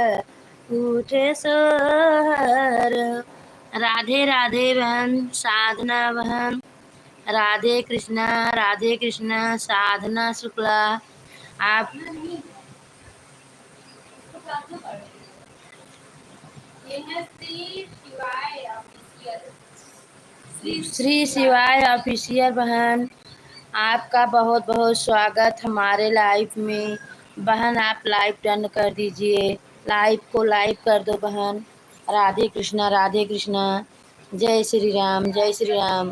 उठे सोहर। राधे राधे बहन, साधना बहन, राधे कृष्णा, राधे कृष्णा, साधना शुक्ला, आप ये है श्री शिवाय official। श्री शिवाय official बहन, आपका बहुत बहुत स्वागत हमारे live में। बहन, आप live done कर दीजिए, live को like कर दो बहन। राधे कृष्णा, राधे कृष्णा, जय श्री राम, जय श्री राम।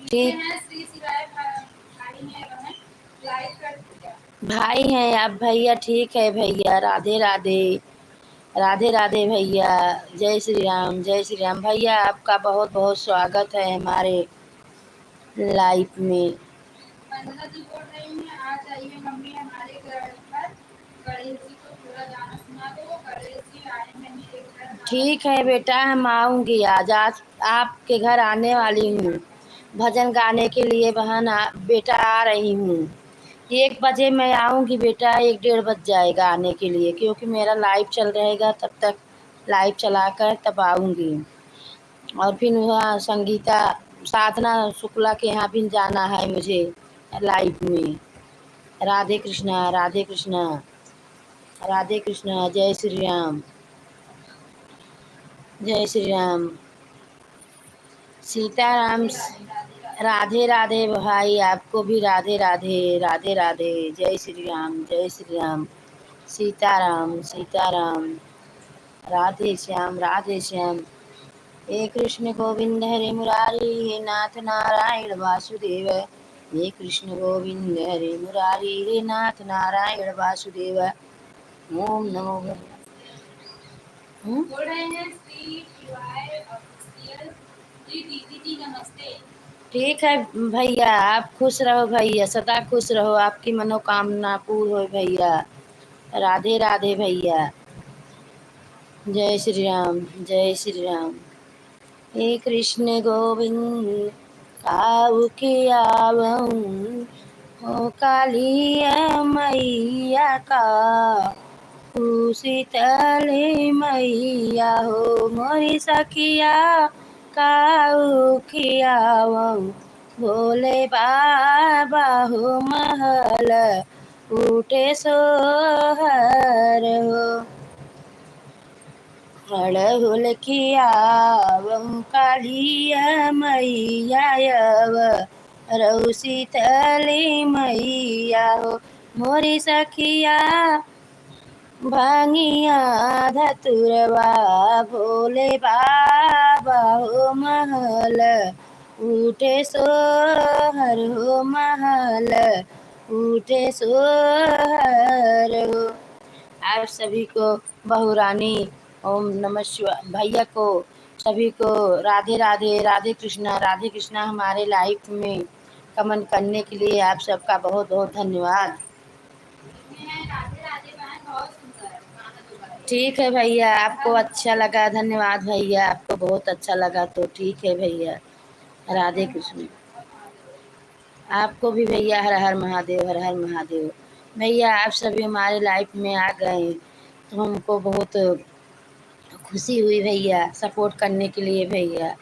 ठीक। भाई हैं आप भैया, ठीक है भैया, राधे राधे, राधे राधे भैया, जय श्री राम, जय श्री राम। भैया, आपका बहुत बहुत स्वागत है हमारे live में। वंदना जी बोल रही हैं, आ जाइए मम्मी हमारे घर पर, गणेश जी को पूरा गाना सुना दो, गणेश जी आए हैं मेरे घर। ठीक है बेटा, हम आऊँगी आज, आज आपके घर आने वाली हूँ, भजन गाने के लिए बहन, आ, बेटा आ रही हूँ। एक बजे मैं आऊँगी बेटा, एक डेढ़ बज जाएगा आने के लिए, क्योंकि मेरा live चल रहेगा, तब तक live चलाकर तब आऊँगी। और फिर वहाँ संगीता, साधना शुक्ला के यहाँ भी जाना है मुझे live में। राधे कृष्णा, राधे कृष्णा, राधे कृष्णा, जय श्री राम, जय श्री राम। सीताराम, राधे राधे भाई, आपको भी राधे राधे, राधे राधे, जय श्री राम, जय श्री राम, सीताराम, सीताराम, राधे श्याम, राधे श्याम। हे कृष्ण गोविंद हरे मुरारी, हे नाथ नारायण वासुदेव, हे कृष्ण गोविंद हरे मुरारी, हे नाथ नारायण वासुदेव। ओम नमो भगवते। हम्म? बोल रहे हैं श्री शिवाय official। जी दीदी जी नमस्ते। ठीक है भैया, आप खुश रहो भैया, सदा खुश रहो, आपकी मनोकामना पूर्ण होए भैया। राधे राधे भैया। जय श्री राम, जय श्री राम। हे कृष्ण गोविंद काऊ कियावउ, हो कालिया मैया काऊ शीतली मैया हो मोरी सखिया, काऊ कियावउ भोले बाबा हो महल उठे सोहर हो। अड़हुल कियावउ कालिया मैया अवरउ शीतली मैया हो मोरी सखिया, भंगिया धतुरवा भोले बाबा हो महल उठे सोहर हो महल उठे सोहर हो। आप सभी को बहुरानी ओम नमः शिवाय, भैया को, सभी को राधे राधे, राधे कृष्णा, राधे कृष्णा। हमारे live में comment करने के लिए आप सबका बहुत बहुत धन्यवाद। ठीक है भैया, आपको अच्छा लगा, धन्यवाद भैया, आपको बहुत अच्छा लगा तो ठीक है भैया, राधे कृष्ण। आपको भी भैया हर हर महादेव, हर हर महादेव। भैया आप सभी हमारे live में आ गए तो हमको बहुत खुशी हुई भैया, support करने के लिए भैया।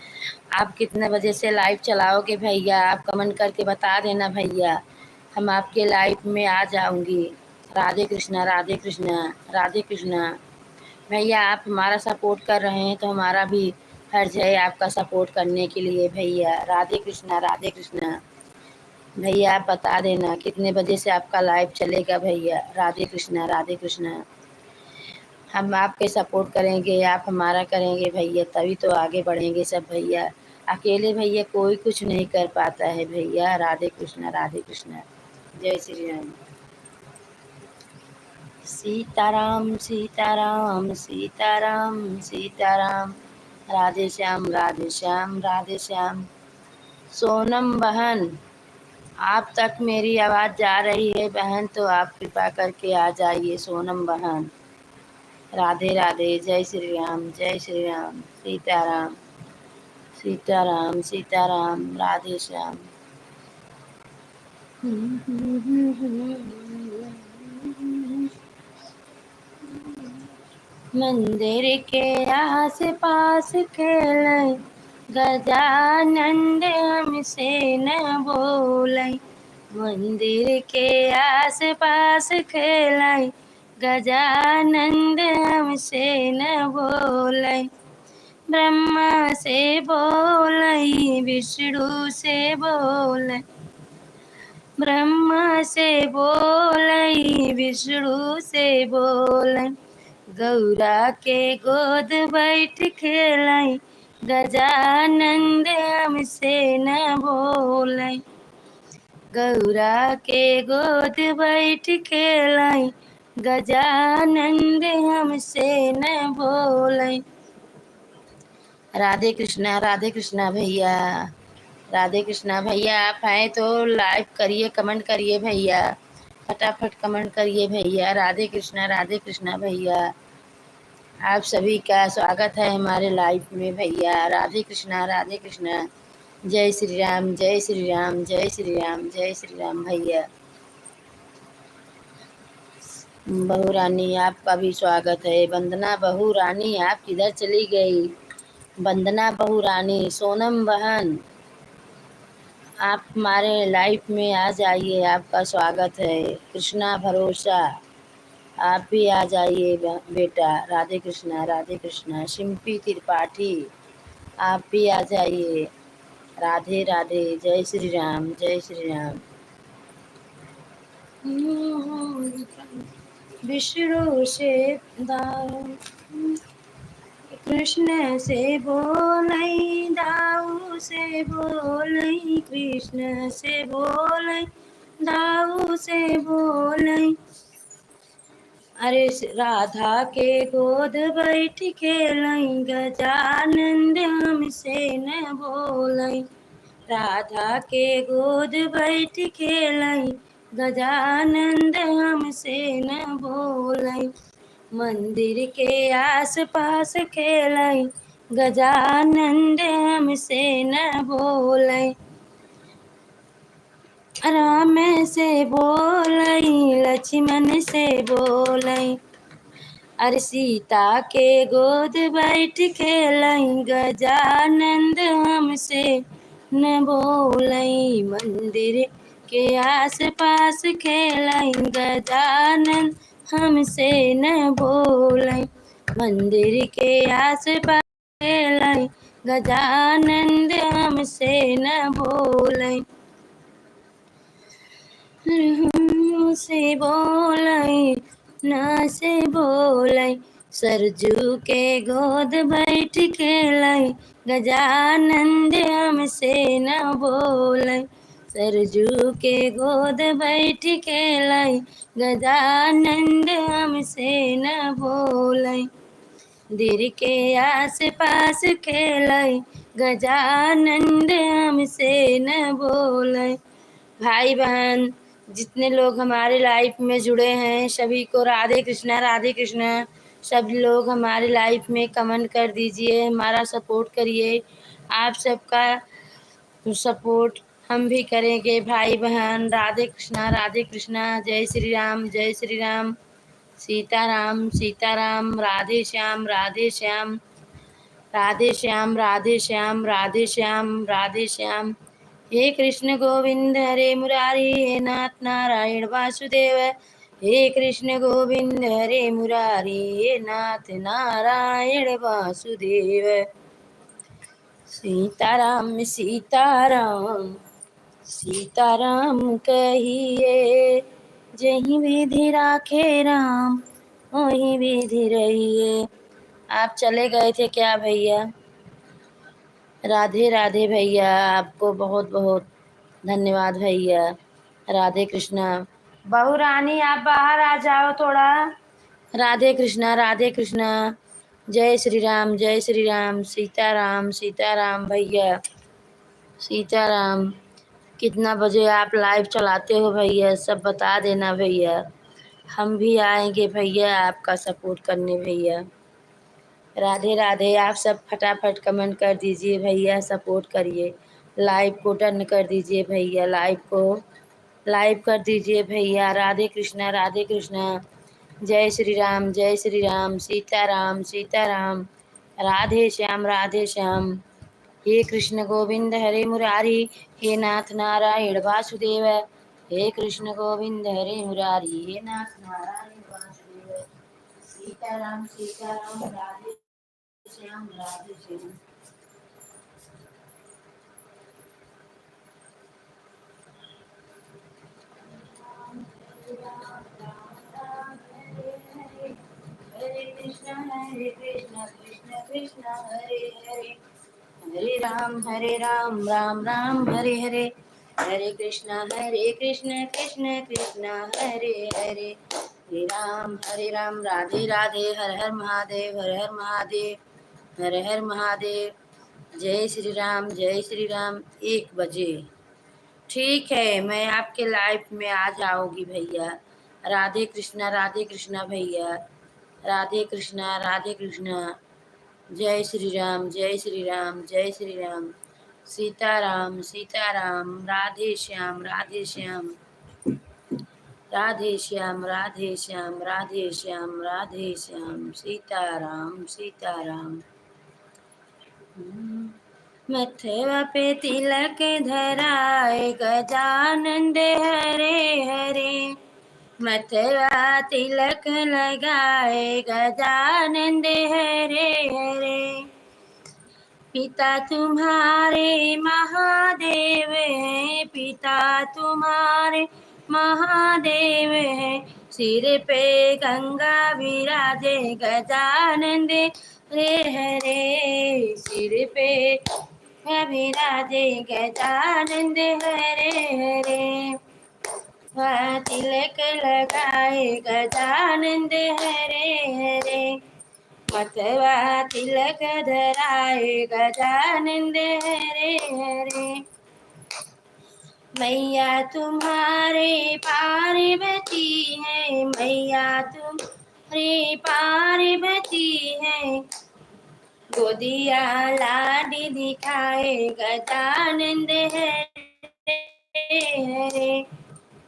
आप कितने बजे से live चलाओगे भैया, आप comment करके बता देना भैया, हम आपके live में आ जाऊँगी। राधे कृष्णा, राधे कृष्णा, राधे कृष्णा। भैया आप हमारा support कर रहे हैं तो हमारा भी फर्ज है आपका support करने के लिए भैया। राधे कृष्णा, राधे कृष्णा। भैया आप बता देना कितने बजे से आपका live चलेगा भैया। राधे कृष्णा, राधे कृष्णा। हम आपके support करेंगे, आप हमारा करेंगे भैया, तभी तो आगे बढ़ेंगे सब भैया। अकेले भैया कोई कुछ नहीं कर पाता है भैया। राधे कृष्णा, राधे कृष्णा। जय श्री राम। सीताराम, सीताराम, सीताराम, सीताराम। राधे श्याम, राधे श्याम, राधे श्याम। सोनम बहन, आप तक मेरी आवाज़ जा रही है बहन, तो आप कृपा करके आ जाइए सोनम बहन। राधे राधे, जय श्री राम, जय श्री राम, सीताराम। सीताराम, सीताराम, राधे श्याम। मंदिर के आसपास खेलै, गजानंद हमसे न बोलै। मंदिर के आसपास खेलै, गजानंद हमसे न बोलै। ब्रह्मा से बोलै, विष्णु से बोलै, ब्रह्मा से बोलै, विष्णु से बोलै। गौरा के गोद बैठ खेलै, गजानंद हमसे न बोलै। गौरा के गोद बैठ खेलै, गजानंद हमसे न बोलै। राधे कृष्णा, राधे कृष्णा भैया, राधे कृष्णा भैया। आप हैं तो like करिए, comment करिए भैया, फटाफट comment करिए भैया। राधे कृष्णा, राधे कृष्णा भैया। आप सभी का स्वागत है हमारे live में भैया। राधे कृष्णा, राधे कृष्णा। जय श्री राम, जय श्री राम, जय श्री राम, जय श्री राम भैया। बहू रानी, आपका भी स्वागत है। वंदना बहू रानी, आप किधर चली गई? वंदना बहू रानी, सोनम बहन, आप हमारे live में आ जाइए, आपका स्वागत है। कृष्णा भरोसा, आप भी आ जाइए बे-, बेटा। राधे कृष्णा, राधे कृष्णा। शिम्पी त्रिपाठी, आप भी आ जाइए। राधे राधे, जय श्री राम, जय श्री राम। विष्णु से दाऊ, कृष्ण से बोलै, दाऊ से बोलै, कृष्ण से बोलै, दाऊ से बोलै। अरे स-, राधा के गोद बैठ खेलै, गजानंद हमसे न बोलै। राधा के गोद बैठ खेलै, गजानंद हमसे न बोलै। मंदिर के आसपास खेलै, गजानंद हमसे न बोलै। राम से बोलै, लक्ष्मण से बोलै, अरे सीता के गोद बैठ खेलै, गजानंद हमसे न बोलै। मंदिर के आसपास खेलै, गजानंद हमसे न बोलै। मंदिर के आसपास खेलै, गजानंद हमसे न बोलै। से बोलै, ना से बोलै, सरजू के गोद बैठ खेलै, गजानंद हमसे न बोलै। सरजू के गोद बैठ खेलै, गजानंद हमसे न बोलै। मंदिर के आसपास खेलै, गजानंद हमसे न बोलै। भाई बहन, जितने लोग हमारे live में जुड़े हैं, सभी को राधे कृष्णा, राधे कृष्णा। सब लोग हमारे live में comment कर दीजिए, हमारा support करिए। आप सबका support हम भी करेंगे भाई बहन। राधे कृष्णा, राधे कृष्णा, जय श्री राम, जय श्री राम, सीताराम, सीताराम, राधे श्याम, राधे श्याम, राधे श्याम, राधे श्याम, राधे श्याम, राधे श्याम। हे कृष्ण गोविंद हरे मुरारी, हे नाथ नारायण वासुदेव। हे कृष्ण गोविंद हरे मुरारी, हे नाथ नारायण वासुदेव। सीताराम, सीताराम, सीताराम कहिए, जहीं विधि राखे राम, वहीं विधि रहिए। आप चले गए थे क्या भैया? राधे राधे भैया, आपको बहुत बहुत धन्यवाद भैया। राधे कृष्णा। बहू रानी, आप बाहर आ जाओ थोड़ा। राधे कृष्णा, राधे कृष्णा। जय श्री राम, जय श्री राम, सीताराम, सीताराम भैया, सीताराम। कितना बजे आप live चलाते हो भैया, सब बता देना भैया, हम भी आएंगे भैया आपका support करने भैया। राधे राधे। आप सब फटाफट comment कर दीजिए भैया, support करिए, live को done कर दीजिए भैया, live को live कर दीजिए भैया। राधे कृष्णा, राधे कृष्णा। जय श्री राम, जय श्री राम। सीताराम, सीताराम। राधे श्याम, राधे श्याम। हे कृष्ण गोविंद हरे मुरारी, हे नाथ नारायण वासुदेव। हे कृष्ण गोविंद हरे मुरारी, हे नाथ नारायण वासुदेव। सीताराम, सीताराम। राधे श्याम, राधे श्याम। हरे कृष्ण, हरे कृष्ण, कृष्ण कृष्ण, हरे हरे। हरे राम, हरे राम, राम राम, हरे हरे। हरे कृष्ण, हरे कृष्ण, कृष्ण कृष्ण, हरे हरे। हरे राम, हरे राम, राधे राधे, हर हर महादेव, हर हर महादेव, हर हर महादेव। जय श्री राम, जय श्री राम। एक बजे। ठीक है, मैं आपके live में आ जाऊंगी भैया। राधे कृष्णा, राधे कृष्णा भैया। राधे कृष्णा, राधे कृष्णा। जय श्री राम, जय श्री राम, जय श्री राम। सीताराम, सीताराम। राधे श्याम, राधे श्याम। राधे श्याम, राधे श्याम, राधे श्याम, राधे श्याम। सीताराम, सीताराम। मथवा पे तिलक धराए गजानंद हरे हरे। मथवा तिलक लगाए गजानंद हरे हरे। पिता तुम्हारे महादेव हैं, पिता तुम्हारे महादेव हैं। सिर पे गंगा विराजे गजानंद हरे हरे। सिर पे विराजे गजानंद हरे हरे। वह तिलक लगाए गजानंद हरे हरे। मथवा तिलक धराए गजानंद हरे हरे। मैया तुम्हारे पार्वती है, मैया तुम्हारे पार्वती है। गोदिया लाड दिखाए गजानंद हरे हरे।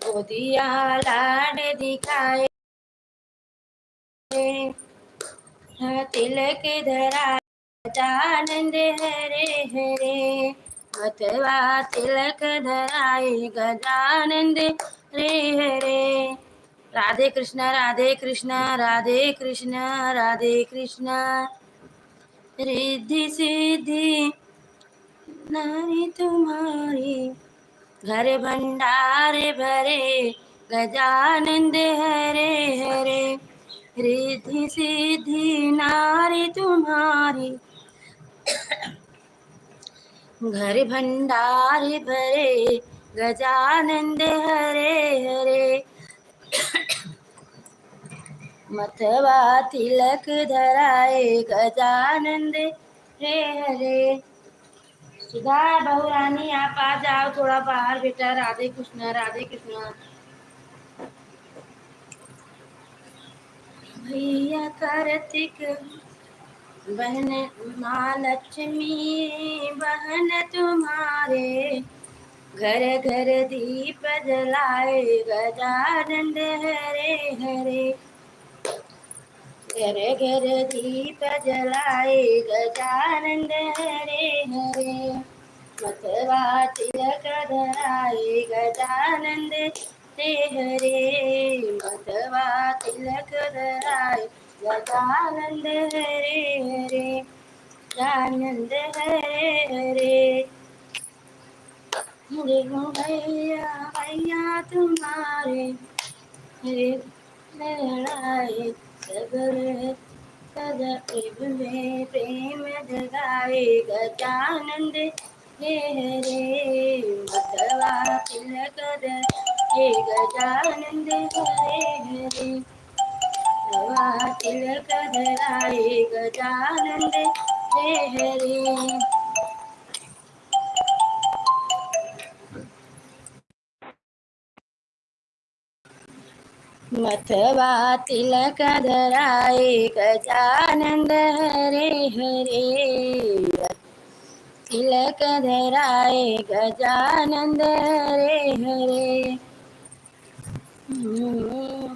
गोदिया लाड दिखाए। तिलक धराए गजानंद हरे हरे। मथवा तिलक धराए गजानंद हरे हरे। राधे कृष्णा, राधे कृष्णा, राधे कृष्णा, राधे कृष्णा। रिद्धि सिद्धि नारी तुम्हारी, घर भंडार भरे गजानंद हरे हरे। रिद्धि सिद्धि नारी तुम्हारी, घर भंडार भरे गजानंद हरे हरे। मथवा तिलक धराए गजानंद हरे हरे। सुधा बहुरानी, आप आ जाओ थोड़ा बाहर बेटा। राधे कृष्णा, राधे कृष्णा। भैया कार्तिक बहन, माँ लक्ष्मी बहन तुम्हारे, घर घर दीप जलाए गजानंद हरे हरे। घर घर दीप जलाए गजानंद हरे हरे। मथवा तिलक धराए गजानंद हरे हरे। मथवा तिलक धराए गजानंद हरे हरे। गजानंद हरे हरे। हरे हो भैया, भैया तुम्हारे, हरे लहराए सगर, सदा प्रेम में प्रेम जगाए गजानंद हरे हरे। मथवा तिलक धराए गजानंद हरे हरे। मथवा तिलक धराए गजानंद हरे हरे। मथवा तिलक धराए गजानंद हरे हरे। तिलक धराए गजानंद हरे हरे। हम्म,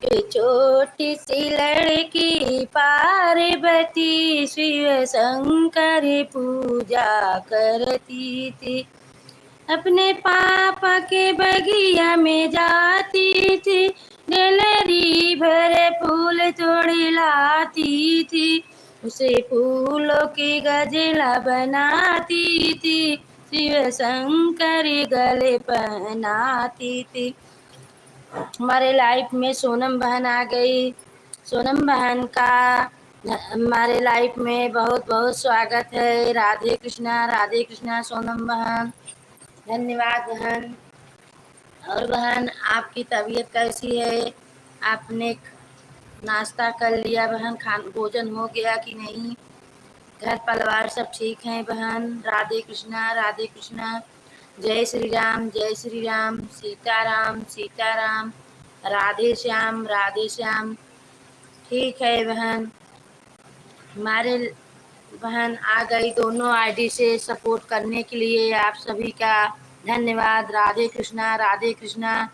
एक छोटी सी लड़की पार्वती शिव शंकर पूजा करती थी। अपने पापा के बगिया में जाती थी, डलरी भर फूल तोड़ लाती थी, उसे फूलों की गजला बनाती थी, शिव शंकर गले पहनाती थी। हमारे live में सोनम बहन आ गई। सोनम बहन का हमारे live में बहुत बहुत स्वागत है। राधे कृष्णा, राधे कृष्णा सोनम बहन, धन्यवाद बहन। और बहन, आपकी तबीयत कैसी है? आपने नाश्ता कर लिया बहन? खान भोजन हो गया कि नहीं? घर परिवार सब ठीक हैं बहन? राधे कृष्णा, राधे कृष्णा। जय श्री राम, जय श्री राम। सीताराम, सीताराम। राधे श्याम, राधे श्याम। ठीक है बहन, हमारे बहन आ गई दोनों ID से support करने के लिए। आप सभी का धन्यवाद। राधे कृष्णा, राधे कृष्णा।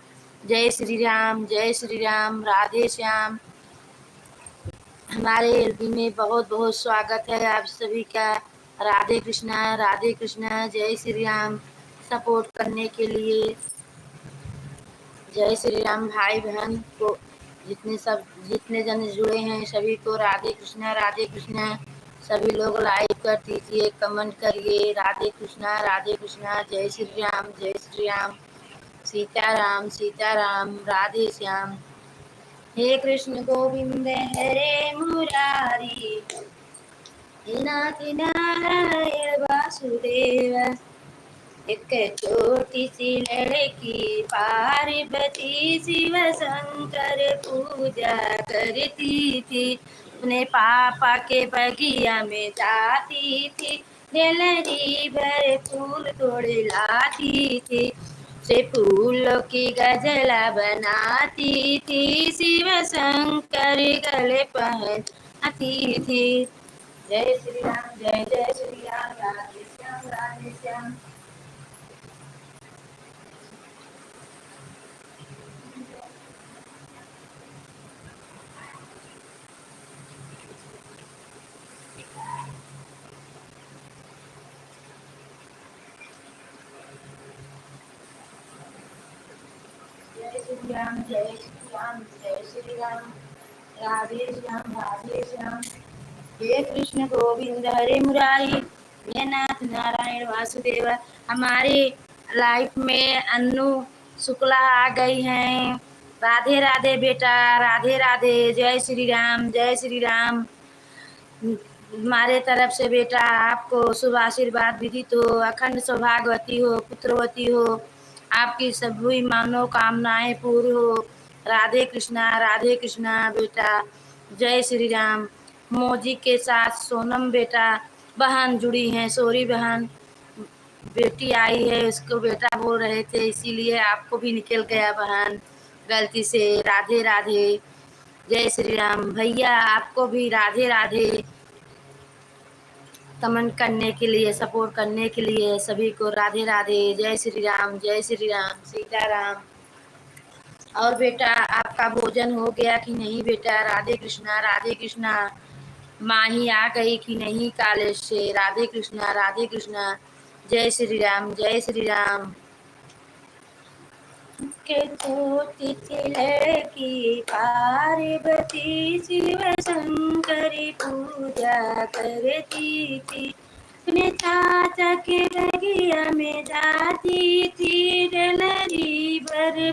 जय श्री राम, जय श्री राम। राधे श्याम। हमारे LB में बहुत बहुत स्वागत है आप सभी का। राधे कृष्णा, राधे कृष्णा। जय श्री राम। Support करने के लिए जय श्री राम भाई बहन को, जितने सब, जितने जन जुड़े हैं सभी को राधे कृष्णा, राधे कृष्णा। सभी लोग like कर दीजिए, comment करिए। राधे कृष्णा, राधे कृष्णा। जय श्री राम, जय श्री राम। सीताराम, सीताराम। राधे श्याम। हे कृष्ण गोविंद हरे मुरारी, हे नाथ नारायण वासुदेव। एक छोटी सी लड़की पार्वती शिव शंकर पूजा करती थी। अपने पापा के बगिया में जाती थी, डलरी भर फूल तोड़ लाती थी, से फूलों की गजला बनाती थी, शिव शंकर गले पहनाती थी। जय श्री राम, जय जय श्री राम, राधे श्याम, राधे श्याम। जय श्री राम, जय श्री राम, जय श्री राम। राधे श्याम, राधे श्याम। हे कृष्ण गोविंद हरे मुरारी, हे नाथ नारायण वासुदेव। हमारे live में अन्नू शुक्ला आ गई हैं। राधे राधे बेटा, राधे राधे। जय श्री राम, जय श्री राम। हमारे तरफ से बेटा आपको शुभ आशीर्वाद विदित हो, अखंड सौभाग्यवती हो, पुत्रवती हो, आपकी सभी मनोकामनाएं पूरी हो। राधे कृष्णा, राधे कृष्णा बेटा। जय श्री राम। मौजी के साथ सोनम बेटा, बहन जुड़ी हैं, sorry बहन, बेटी आई है, उसको बेटा बोल रहे थे, इसीलिए आपको भी निकल गया बहन गलती से। राधे राधे, जय श्री राम। भैया आपको भी राधे राधे। Comment करने के लिए, support करने के लिए सभी को राधे राधे, जय श्री राम, जय श्री राम, सीताराम। और बेटा, आपका भोजन हो गया कि नहीं बेटा? राधे कृष्णा, राधे कृष्णा। माही आ गई कि नहीं college से? राधे कृष्णा, राधे कृष्णा। जय श्री राम, जय श्री राम। के छोटी सी लड़की पार्वती शिव शंकर पूजा करती थी। अपने चाचा के बगिया में जाती थी, डलरी भर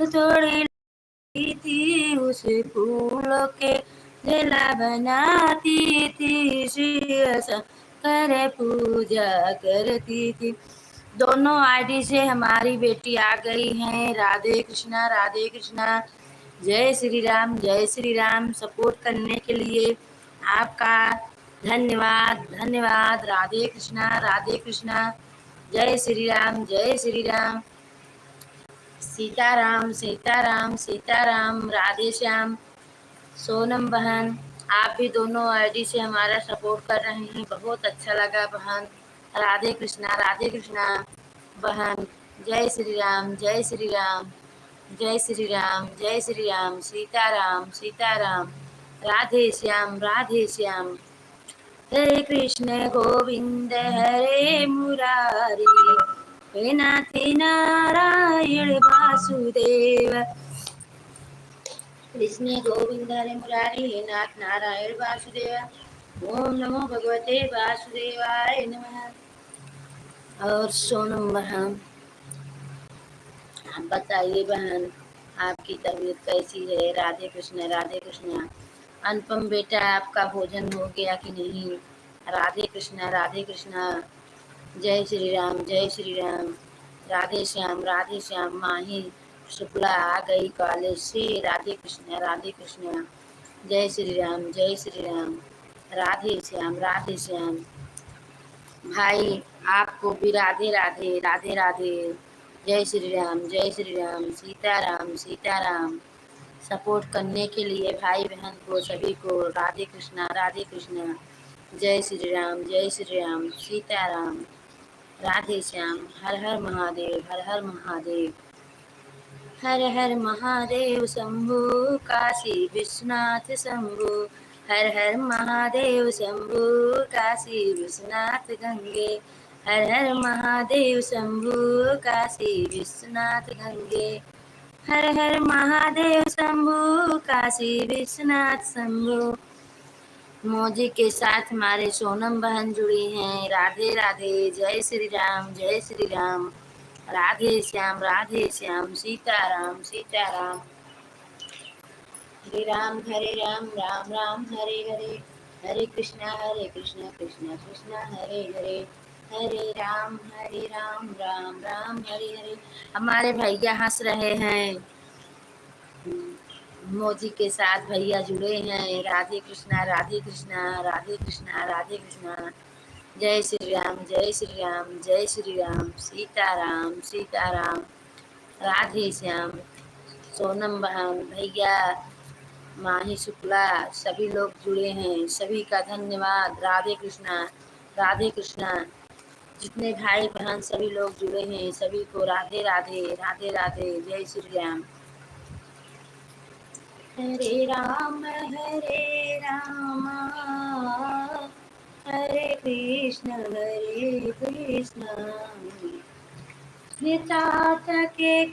तोड़ लाती थी, उस फूलों के जला बनाती थी, शिव शंकर पूजा करती थी। दोनों ID से हमारी बेटी आ गई हैं। राधे कृष्णा, राधे कृष्णा, जय श्री राम, जय श्री राम। Support करने के लिए आपका धन्यवाद, धन्यवाद। राधे कृष्णा, राधे कृष्णा, जय श्री राम, जय श्री राम। सीताराम, सीताराम, सीताराम, राधे श्याम। सोनम बहन, आप भी दोनों आईडी से हमारा सपोर्ट कर रहे हैं, बहुत अच्छा लगा बहन। राधे कृष्णा, राधे कृष्णा बहन। जय श्री राम, जय श्री राम, जय श्री राम, जय श्री राम। सीताराम, सीताराम, राधे श्याम, राधे श्याम। हरे कृष्ण गोविंद हरे मुरारी, हे नाथ नारायण वासुदेव। कृष्ण गोविंद हरे मुरारी, हे नाथ नारायण वासुदेव। ओम नमो भगवते वासुदेवाय नमः। और सोनम बहन, आप बताइए बहन, आपकी तबीयत कैसी है? राधे कृष्णा, राधे कृष्णा। अनुपम बेटा, आपका भोजन हो गया कि नहीं? राधे कृष्णा, राधे कृष्णा। जय श्री राम, जय श्री राम। राधे श्याम, राधे श्याम। माही शुक्ला आ गई कॉलेज से। राधे कृष्णा, राधे कृष्णा। जय श्री राम, जय श्री राम। राधे श्याम, राधे श्याम। भाई, आपको भी राधे राधे, राधे राधे। जय श्री राम, जय श्री राम, सीताराम, सीताराम। सपोर्ट करने के लिए भाई बहन को, सभी को राधे कृष्णा, राधे कृष्णा। जय श्री राम, जय श्री राम, सीताराम, राधे श्याम, हर हर महादेव, हर हर महादेव। हर हर महादेव शंभु, काशी विश्वनाथ शंभु। हर हर महादेव शंभु, काशी विश्वनाथ गंगे। हर हर महादेव शंभु, काशी विश्वनाथ गंगे। हर हर महादेव शंभु, काशी विश्वनाथ शंभु। मौजी के साथ हमारे सोनम बहन जुड़ी हैं। राधे राधे, जय श्री राम, जय श्री राम, राधे श्याम, राधे श्याम, सीताराम, सीताराम। हरे राम, हरे राम, राम राम, हरे हरे, हरे कृष्णा, हरे कृष्णा, कृष्णा कृष्णा, हरे हरे, हरे राम, हरे राम, राम राम, हरे हरे। हमारे भैया हंस रहे हैं। मौजी के साथ भैया जुड़े हैं। राधे कृष्णा, राधे कृष्णा, राधे कृष्णा, राधे कृष्णा। जय श्री राम, जय श्री राम, जय श्री राम, सीताराम, सीताराम, राधे श्याम। सोनम बहन, भैया, माही शुक्ला, सभी लोग जुड़े हैं, सभी का धन्यवाद। राधे कृष्णा, राधे कृष्णा। जितने भाई बहन सभी लोग जुड़े हैं, सभी को राधे राधे, राधे राधे, जय श्री राम। हरे राम, हरे राम, हरे कृष्ण, हरे कृष्ण। ये चाचा के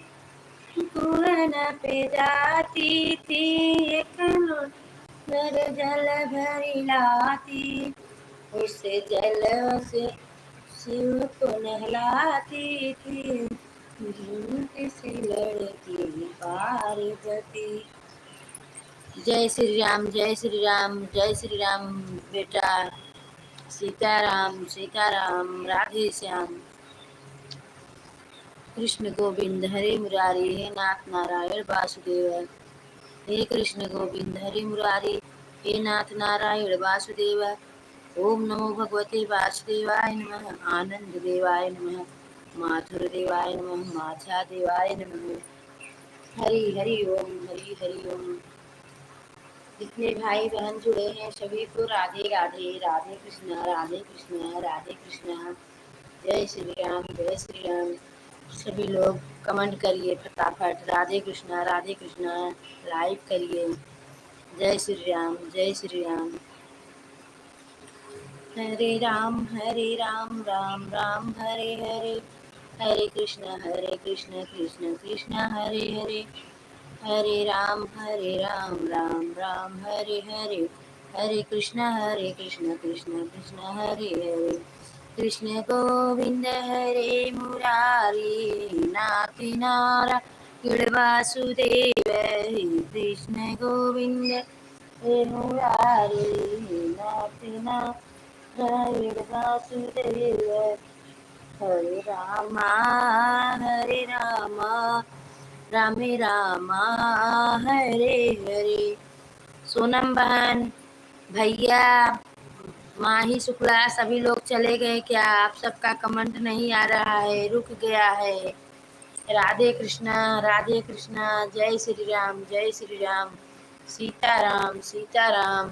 कुआं पे जाती थी, एक लोटा जल भरी लाती, उस जल से शिव को नहलाती थी, झूठ से लड़ती पार्वती। जय श्री राम, जय श्री राम, जय श्री राम बेटा। सीताराम, सीताराम, राधे श्याम। कृष्ण गोविंद हरे मुरारी, हे नाथ नारायण वासुदेव। हे कृष्ण गोविंद हरे मुरारी, हे नाथ नारायण वासुदेव। ओम नमो भगवते वासुदेवाय नमः, आनंद देवाय नमः, माथुर देवाय नमः, माछा देवाय नमः। हरि हरि ओम, हरि हरि ओम। जितने भाई बहन जुड़े हैं सभी को राधे राधे, राधे कृष्णा, राधे कृष्णा, राधे कृष्णा। जय श्री राम, जय श्री राम। सभी लोग कमेंट करिए फटाफट, राधे कृष्णा, राधे कृष्णा, लाइक करिए। जय श्री राम, जय श्री राम। हरे राम, हरे राम, राम राम, हरे हरे, हरे कृष्ण, हरे कृष्ण, कृष्ण कृष्ण, हरे हरे, हरे राम, हरे राम, राम राम, हरे हरे, हरे कृष्ण, हरे कृष्ण, कृष्ण कृष्ण, हरे हरे। कृष्ण गोविंद हरे मुरारी, नाथ नारायण वासुदेव। कृष्ण गोविंद हे मुरारी, नाथ नारायण वासुदेव। हरे रामा, हरे रामा, रामे रामा, हरे हरे। सोनम बहन, भैया, माही शुक्ला, सभी लोग चले गए क्या? आप सबका कमेंट नहीं आ रहा है, रुक गया है। राधे कृष्णा, राधे कृष्णा, जय श्री राम, जय श्री राम, सीताराम, सीताराम।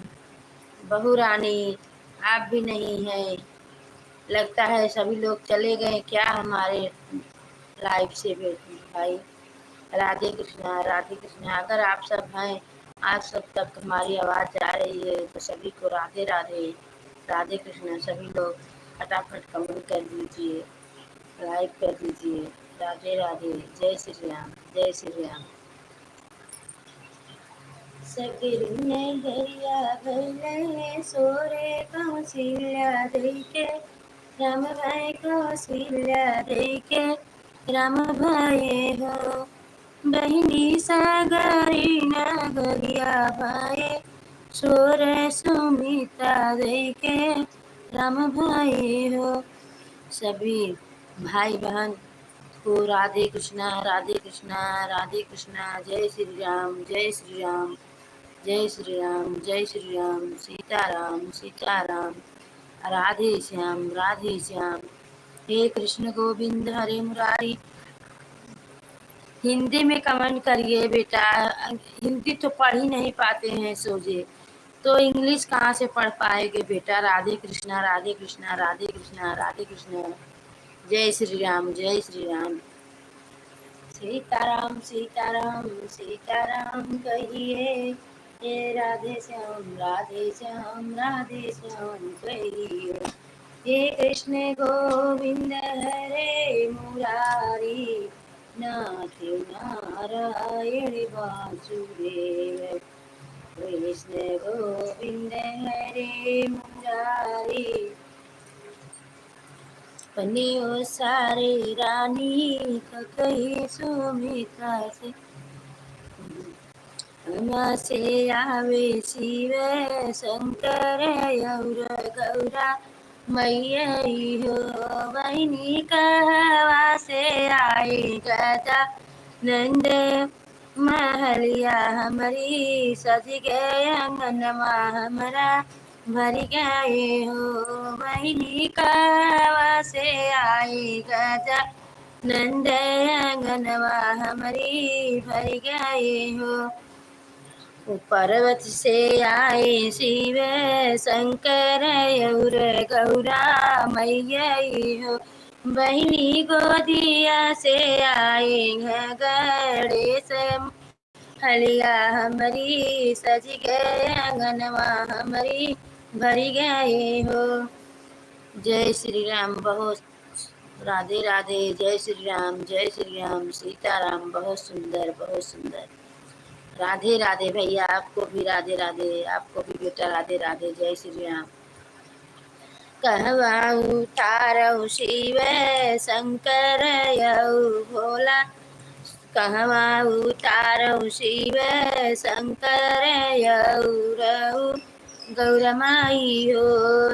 बहू रानी, आप भी नहीं हैं, लगता है सभी लोग चले गए क्या हमारे live से भी भाई? राधे कृष्णा, राधे कृष्णा। अगर आप सब हैं, आप सब तक हमारी आवाज़ जा रही है, तो सभी को राधे राधे, राधे कृष्णा। सभी लोग फटाफट comment कर दीजिए, like कर दीजिए। राधे राधे, जय श्री राम, जय श्री राम। सगरी नगरिया भइले सोरे कौसिल्या देइके, राम भाई कौसिल्या देइके, राम भाई हो। बहिनी सगरी नगरिया भइले सोरे सुमित्रा देइके, राम भाई हो। सभी भाई बहन को राधे कृष्णा, राधे कृष्णा, राधे कृष्णा। जय श्री राम, जय श्री राम, जय श्री राम, जय श्री राम। सीताराम, सीताराम, राधे श्याम, राधे श्याम। हे कृष्ण गोविंद हरे मुरारी। हिंदी में comment करिए बेटा, हिंदी तो पढ़ ही नहीं पाते हैं सोझे, तो English कहाँ से पढ़ पाएंगे बेटा? राधे कृष्णा, राधे कृष्णा, राधे कृष्णा, राधे कृष्णा। जय श्री राम, जय श्री राम। सीताराम, सीताराम, सीताराम कहिए, हे राधे श्याम, राधे श्याम, राधे श्याम कहिए। हे कृष्ण गोविंद हरे मुरारी, नाथ नारायण वासुदेव। कृष्ण गोविंद हरे मुरारी। पनियो सारे रानी ककई सुमित्रा से। हमा से आवे शिव शंकर और गौरा मैया हो। बहिनी कहवा से आए गजानंद महलिया हमरी सज गए अंगनवा हमरा भर गए हो। बहिनी कहवा से आए गजानंद अंगनवा हमरी भर गए हो। पर्वत से आए शिव शंकर और गौरा मैया हो। बहिनी गोदिया से आए हैं गणेश हलिया हमरी सज गए अंगनवा हमरी भर गए हो। जय श्री राम। बहुत राधे राधे। जय श्री राम, जय श्री राम, सीताराम। बहुत सुंदर, बहुत सुंदर। राधे राधे भैया, आपको भी राधे राधे, आपको भी बेटा राधे राधे। जय श्री राम। कहवा उतारौ शिव शंकर यौ भोला, कहवा उतारौ शिव शंकर यौ रौ गौरा माई हो।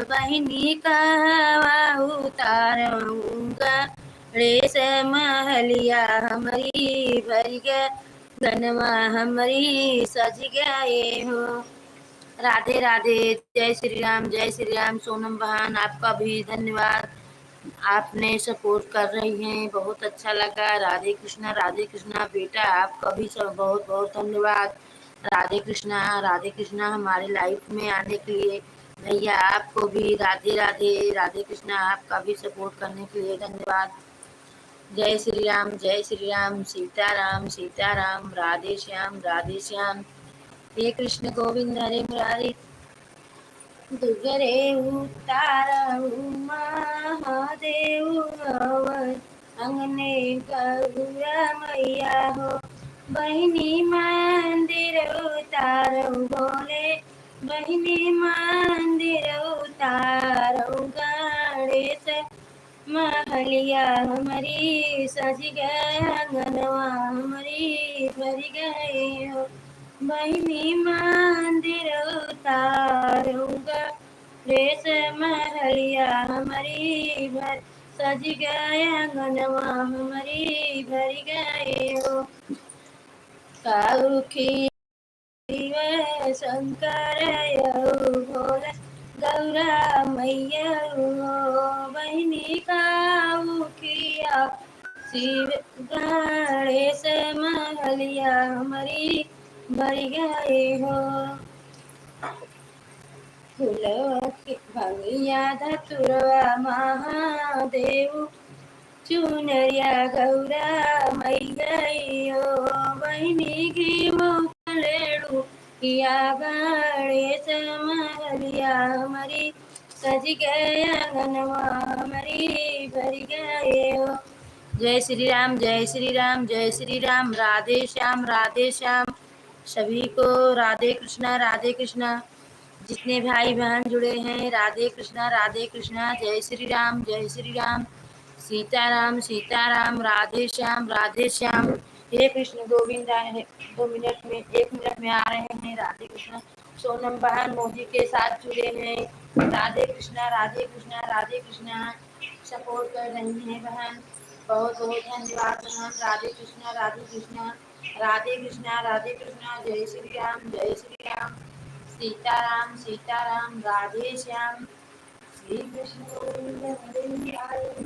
बहिनी कहवा उतारौ गणेश महलिया हमरी भर गए अंगनवा हमरी सज गए हो। राधे राधे, जय श्री राम, जय श्री राम। सोनम बहन, आपका भी धन्यवाद, आपने support कर रही हैं, बहुत अच्छा लगा। राधे कृष्णा, राधे कृष्णा बेटा, आपका भी सब बहुत बहुत धन्यवाद। राधे कृष्णा, राधे कृष्णा हमारे live में आने के लिए। भैया आपको भी राधे राधे, राधे कृष्णा, आपका भी support करने के लिए धन्यवाद। जय श्री राम, जय श्री राम, सीताराम, सीताराम, राधे श्याम, राधे श्याम। हे कृष्ण गोविंद हरे मुरारी। दुगरे उतारौ महादेव अवै अंगने गौरा मैया हो। बहिनी मंदिर उतारौ भोले, बहिनी मंदिर उतारौ गणेश महलिया हमरी सज गए अंगनवा हमरी भर गए हो। बहिनी मंदिर उतारौ गणेश महलिया हमरी भर सज गए अंगनवा हमरी भर गए हो। काऊ खी शिव शंकर यौ भोला गौरा मैया हो। बहिनी काऊ खिया शिव गणेश महलिया हमरी भरि गए हो। फुलवा के भंगिया धतुरवा महादेव, चुनरिया गौरा मैया हो। बहिनी घीव लेड़ू किया गणेश महलिया हमरी सजि गए अंगनवा हमरी भरि गए हो। जय श्री राम, जय श्री राम, जय श्री राम। राधे श्याम, राधे श्याम। सभी को राधे कृष्णा, राधे कृष्णा। जितने भाई बहन जुड़े हैं, राधे कृष्णा, राधे कृष्णा। जय श्री राम, जय श्री राम। सीताराम, सीताराम। राधे श्याम, राधे श्याम। हे कृष्ण गोविंद, हे दो मिनट में, एक मिनट में आ रहे हैं। राधे कृष्णा। सोनम बहन मोदी के साथ जुड़े हैं। राधे कृष्णा, राधे कृष्णा, राधे कृष्णा। Support कर रही हैं बहन, बहुत बहुत धन्यवाद बहन। राधे कृष्णा, राधे कृष्णा, राधे कृष्णा, राधे कृष्णा। जय श्री राम, जय श्री राम। सीताराम, सीताराम। राधे श्याम। श्री कृष्ण गोविंद हरे हरे।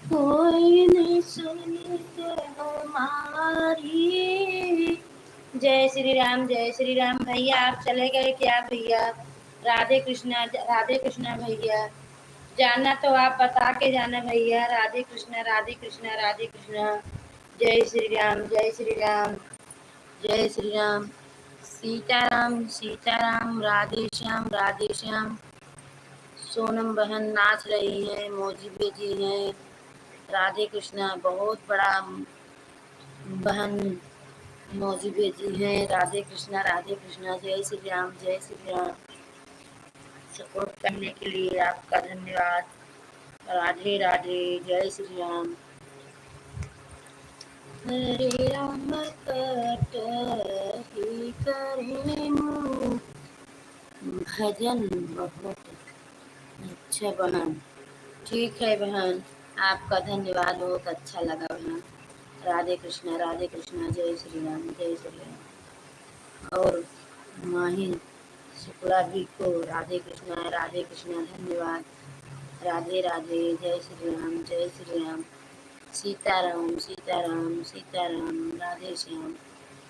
कोई नहीं सुनत हमारी। जय श्री राम, जय श्री राम। भैया, आप चले गए क्या भैया? राधे कृष्णा, राधे कृष्णा भैया। जाना तो आप बता के जाना भैया। राधे कृष्णा, राधे कृष्णा, राधे कृष्णा। जय श्री राम, जय श्री राम, जय श्री राम। सीताराम, सीताराम। राधे श्याम, राधे श्याम। सोनम बहन नाच रही हैं, emoji भेजी हैं। राधे कृष्णा, बहुत बड़ा बहन emoji भेजी हैं। राधे कृष्णा, राधे कृष्णा। जय श्री राम, जय श्री राम। Support करने के लिए आपका धन्यवाद। राधे राधे, जय श्री राम। हरे राम कटही करेनु भजन बहुत अच्छा बहन। ठीक है बहन, आपका धन्यवाद, बहुत अच्छा लगा बहन। राधे कृष्णा, राधे कृष्णा, जय श्री राम, जय श्री राम। और माही शुक्ला भी को राधे कृष्णा, राधे कृष्णा, धन्यवाद। राधे राधे, जय श्री राम, जय श्री राम। सीताराम, सीताराम, सीताराम, राधे श्याम।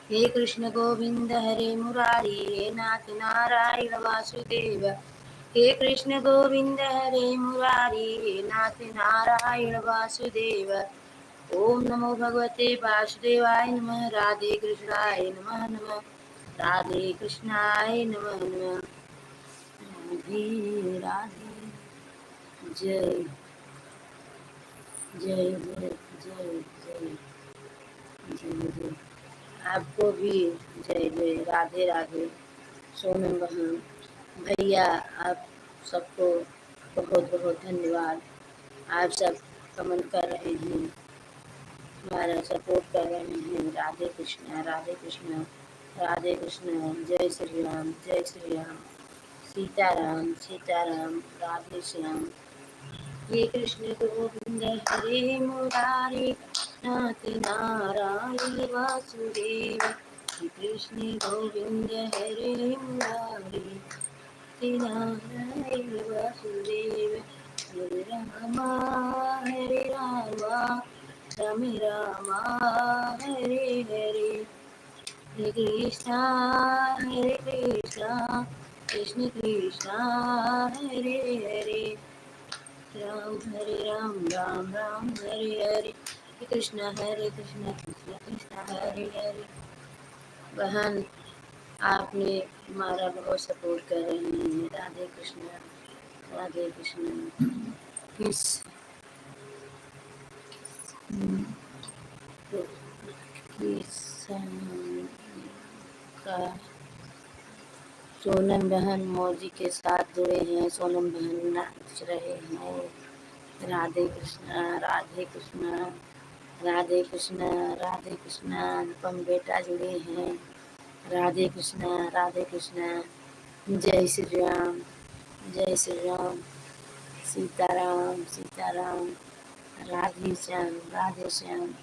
हे कृष्ण गोविंद हरे मुरारी, हे नाथ नारायण वासुदेव। हे कृष्ण गोविंद हरे मुरारी, हे नाथ नारायण वासुदेव। ओम नमो भगवते वासुदेवाय नमः, राधे कृष्णाय नमः, नमः, राधे कृष्णाय नमः, नमः। राधे राधे। जय, जय, जय, जय, जय, जय, जय। आपको भी जय जय, राधे राधे। सोनम बहन, भैया, आप सबको बहुत बहुत धन्यवाद। आप सब comment कर रहे हैं, हमारा support कर रहे हैं। राधे कृष्णा, राधे कृष्णा, राधे कृष्णा। जय श्री राम, जय श्री राम। सीताराम, सीताराम, राधे श्याम। हे कृष्ण गोविंद हरे मुरारी, नाथ नारायण वासुदेव। हे कृष्ण गोविंद हरे मुरारी, नाथ नारायण वासुदेव। हरे रामा, हरे रामा, राम रामा, हरे हरे। हरे कृष्णा, हरे कृष्णा, कृष्ण कृष्णा, हरे हरे। राम हरे राम, राम राम हरे हरे। हरे कृष्णा, हरे कृष्णा, कृष्ण कृष्ण, हरे हरे। बहन, आपने हमारा बहुत support कर रही हैं। राधे कृष्णा, राधे कृष्णा। किस, किस का सोनम बहन मौजी के साथ जुड़े हैं, सोनम बहन नाच रहे हैं। राधे कृष्णा, राधे कृष्णा। राधे कृष्णा, राधे कृष्णा, अनुपम बेटा जुड़े हैं। राधे कृष्णा, राधे कृष्णा, जय श्री राम, जय श्री राम, सीताराम, सीताराम, राधे श्याम, राधे श्याम।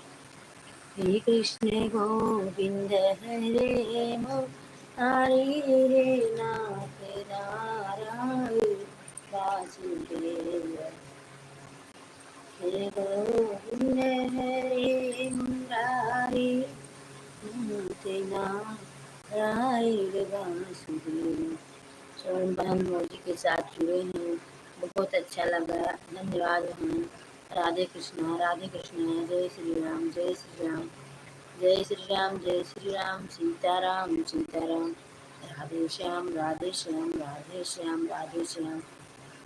हे कृष्ण गोविंद हरे मुरारी, हे नाथ नारायण वासुदेव। हे गोविंद हरे मुरारी, नाथ नारायण वासुदेव। श्रवण बहन मौजी के साथ जुड़े हैं, बहुत अच्छा लगा, धन्यवाद बहन। राधे कृष्णा, राधे कृष्णा, जय श्री राम, जय श्री राम, जय श्री राम, जय श्री राम, सीताराम, सीताराम, राधे श्याम, राधे श्याम, राधे श्याम, राधे श्याम।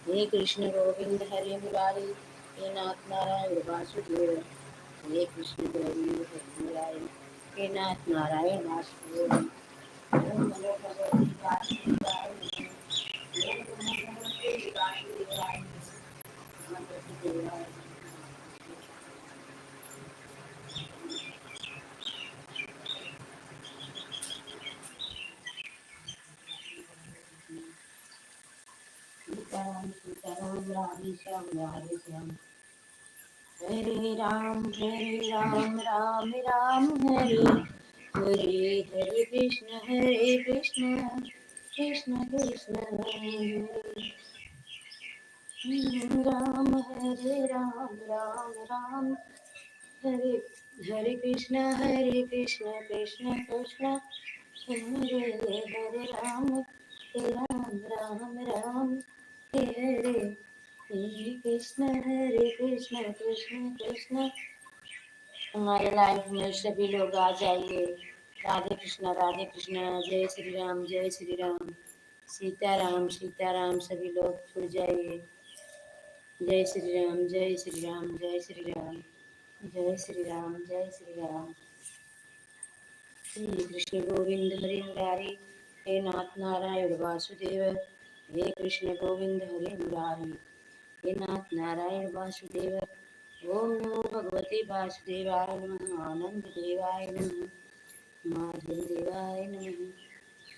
हे कृष्ण गोविंद हरे मुरारी, हे नाथ नारायण वासुदेव, हे कृष्ण गोविंद हरे मुरारी, हे नाथ नारायण वासुदेव। ओम नमो भगवते वासुदेवाय नमः। ओम नमो भगवते वासुदेवाय नमः। सीताराम, सीताराम, राधे श्याम, राधे श्याम। हरे राम, हरे राम, राम राम, हरे हरे, हरे कृष्ण, हरे कृष्ण, कृष्ण कृष्ण, हरे हरे। हरे राम, हरे राम, राम राम, हरे, हरे कृष्ण, हरे कृष्ण, कृष्ण कृष्ण, हरे हरे। राम, हरे राम, राम राम, हरे हरे। हरे कृष्ण, हरे कृष्ण, कृष्ण कृष्ण। हमारे live में सभी लोग आ जाइए। राधे कृष्णा, राधे कृष्णा, जय श्री राम, जय श्री राम, सीताराम, सीताराम, सभी लोग जुड़ जाइए। जय श्री राम, जय श्री राम, जय श्री राम, जय श्री राम, जय श्री राम। हे कृष्ण गोविंद हरे मुरारी, हे नाथ नारायण वासुदेव। हे कृष्ण गोविंद हरे मुरारी, हे नाथ नारायण वासुदेव। ओम नमो भगवते वासुदेवाय नमः, आनंद देवाय नमः, माधव देवाय नमः।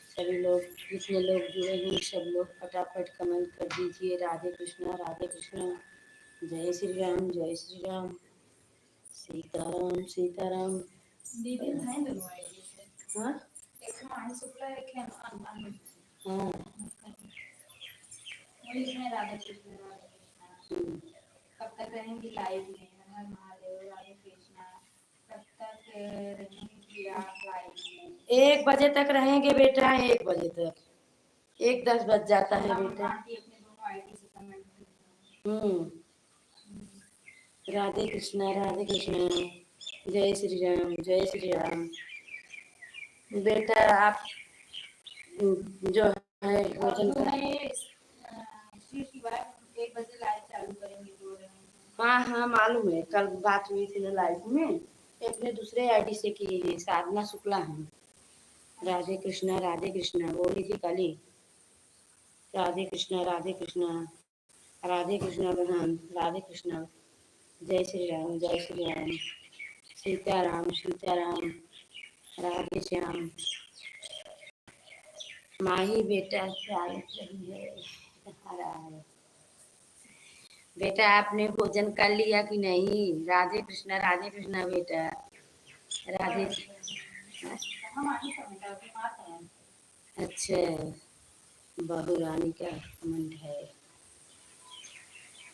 सभी लोग, जितने लोग जुड़े हैं, सब लोग फटाफट comment कर दीजिए, राधे कृष्णा, राधे कृष्णा, जय श्री राम, जय श्री राम, सीताराम, सीताराम। दीदी, नहीं दोनों ID से। हाँ? एक रानी शुक्ला, एक है अन-, अन-, हाँ। वही है राधा कृष्ण, राधा कृष्ण। हम्म। कब तक रहेंगी live में? हर हर महादेव, राधे कृष्णा। कब तक, अ, रहेंगी आप live में? एक बजे तक रहेंगे बेटा, एक बजे तक। एक दस बज जाता है हाँ, बेटा। आंटी अपने दोनों ID से comment कर दो। हम्म। राधे कृष्णा, राधे कृष्णा, जय श्री राम, जय श्री राम। बेटा, आप, उम, जो है, भोजन और जो कर- है, अ, श्री शिवाय एक बजे live चालू करेंगे, बोल रहे हैं। हाँ, हाँ, मालूम है, कल बात हुई थी ना live में, ये अपने दूसरे ID से किए हैं, साधना शुक्ला हैं। राधे कृष्णा, राधे कृष्णा, बोली थी कल ही। राधे कृष्णा, राधे कृष्णा। राधे कृष्णा बहन, राधे कृष्णा। जय श्री राम, जय श्री राम। सीताराम, सीताराम। राधे श्याम। माही बेटा क्या लिख रही है? बेटा, आपने भोजन कर लिया कि नहीं? राधे कृष्णा, राधे कृष्णा बेटा। राधे। अच्छा, बहू रानी का comment है।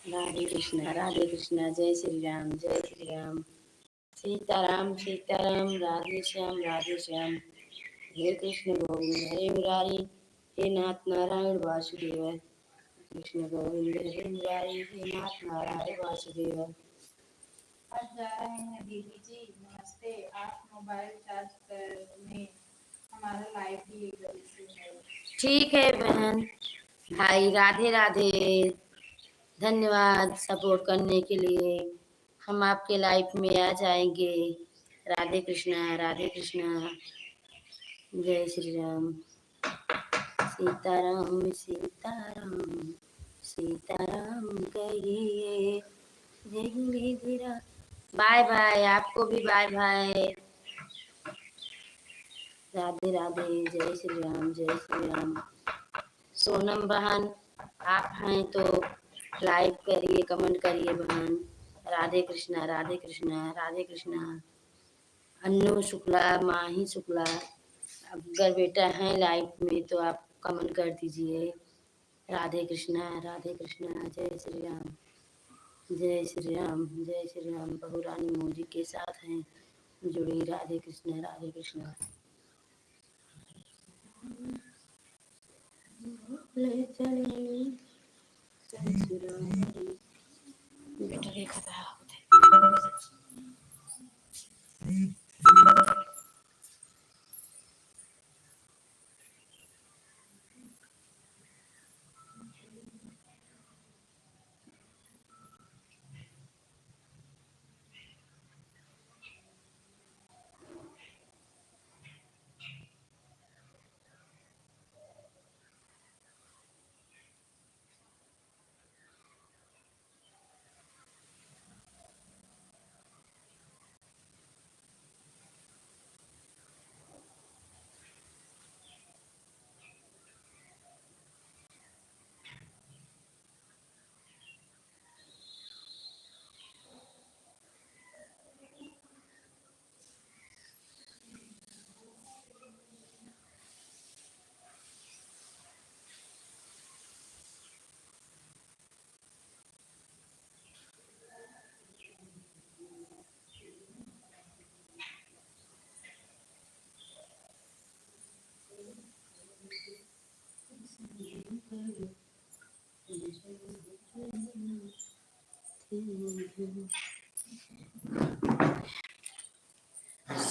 राधे कृष्णा, राधे कृष्णा, जय श्री राम, जय श्री राम। सीताराम, सीताराम, राधे श्याम, राधे श्याम। हे कृष्ण गोविंद हरे मुरारी, हे नाथ नारायण वासुदेव। कृष्ण गोविंद हरे मुरारी, हे नाथ नारायण वासुदेव। आज जा रहे हैं दीदी जी, नमस्ते। आप mobile charge कर में, हमारा live भी एक बजे से है। ठीक है बहन, भाई, राधे राधे, धन्यवाद support करने के लिए। हम आपके live में आ जाएंगे। राधे कृष्णा, राधे कृष्णा, जय श्री राम। सीताराम, सीताराम, सीताराम कहिए, जय गिरिधरा। बाय बाय, आपको भी बाय बाय। राधे राधे, जय श्री राम, जय श्री राम। सोनम बहन, आप हैं तो लाइक करिए, कमेंट करिए बहन। राधे कृष्णा, राधे कृष्णा, राधे कृष्णा। अन्नू शुक्ला, माही शुक्ला, अगर बेटा हैं लाइव में तो आप कमेंट कर दीजिए। राधे कृष्णा, राधे कृष्णा, जय श्री राम, जय श्री राम, जय श्री राम। बहू रानी मोदी के साथ हैं जुड़ी। राधे कृष्णा, राधे कृष्णा। ले चली ससुरारी। बेटा देखा था।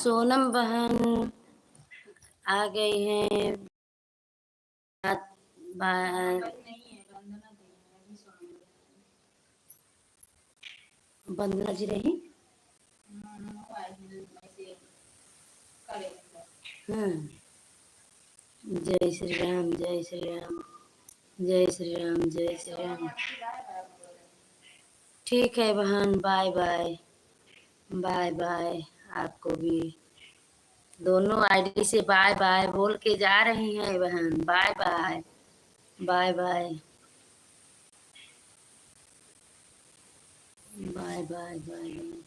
सोनम बहन आ गई हैं। बा-, वंदना जी रही। हम्म। जय श्री राम, जय श्री राम, जय श्री राम, जय श्री राम। ठीक है बहन, बाय बाय, बाय बाय। आपको भी दोनों आईडी से बाय बाय बोल के जा रही हैं बहन। Bye bye, bye bye, bye bye, bye bye.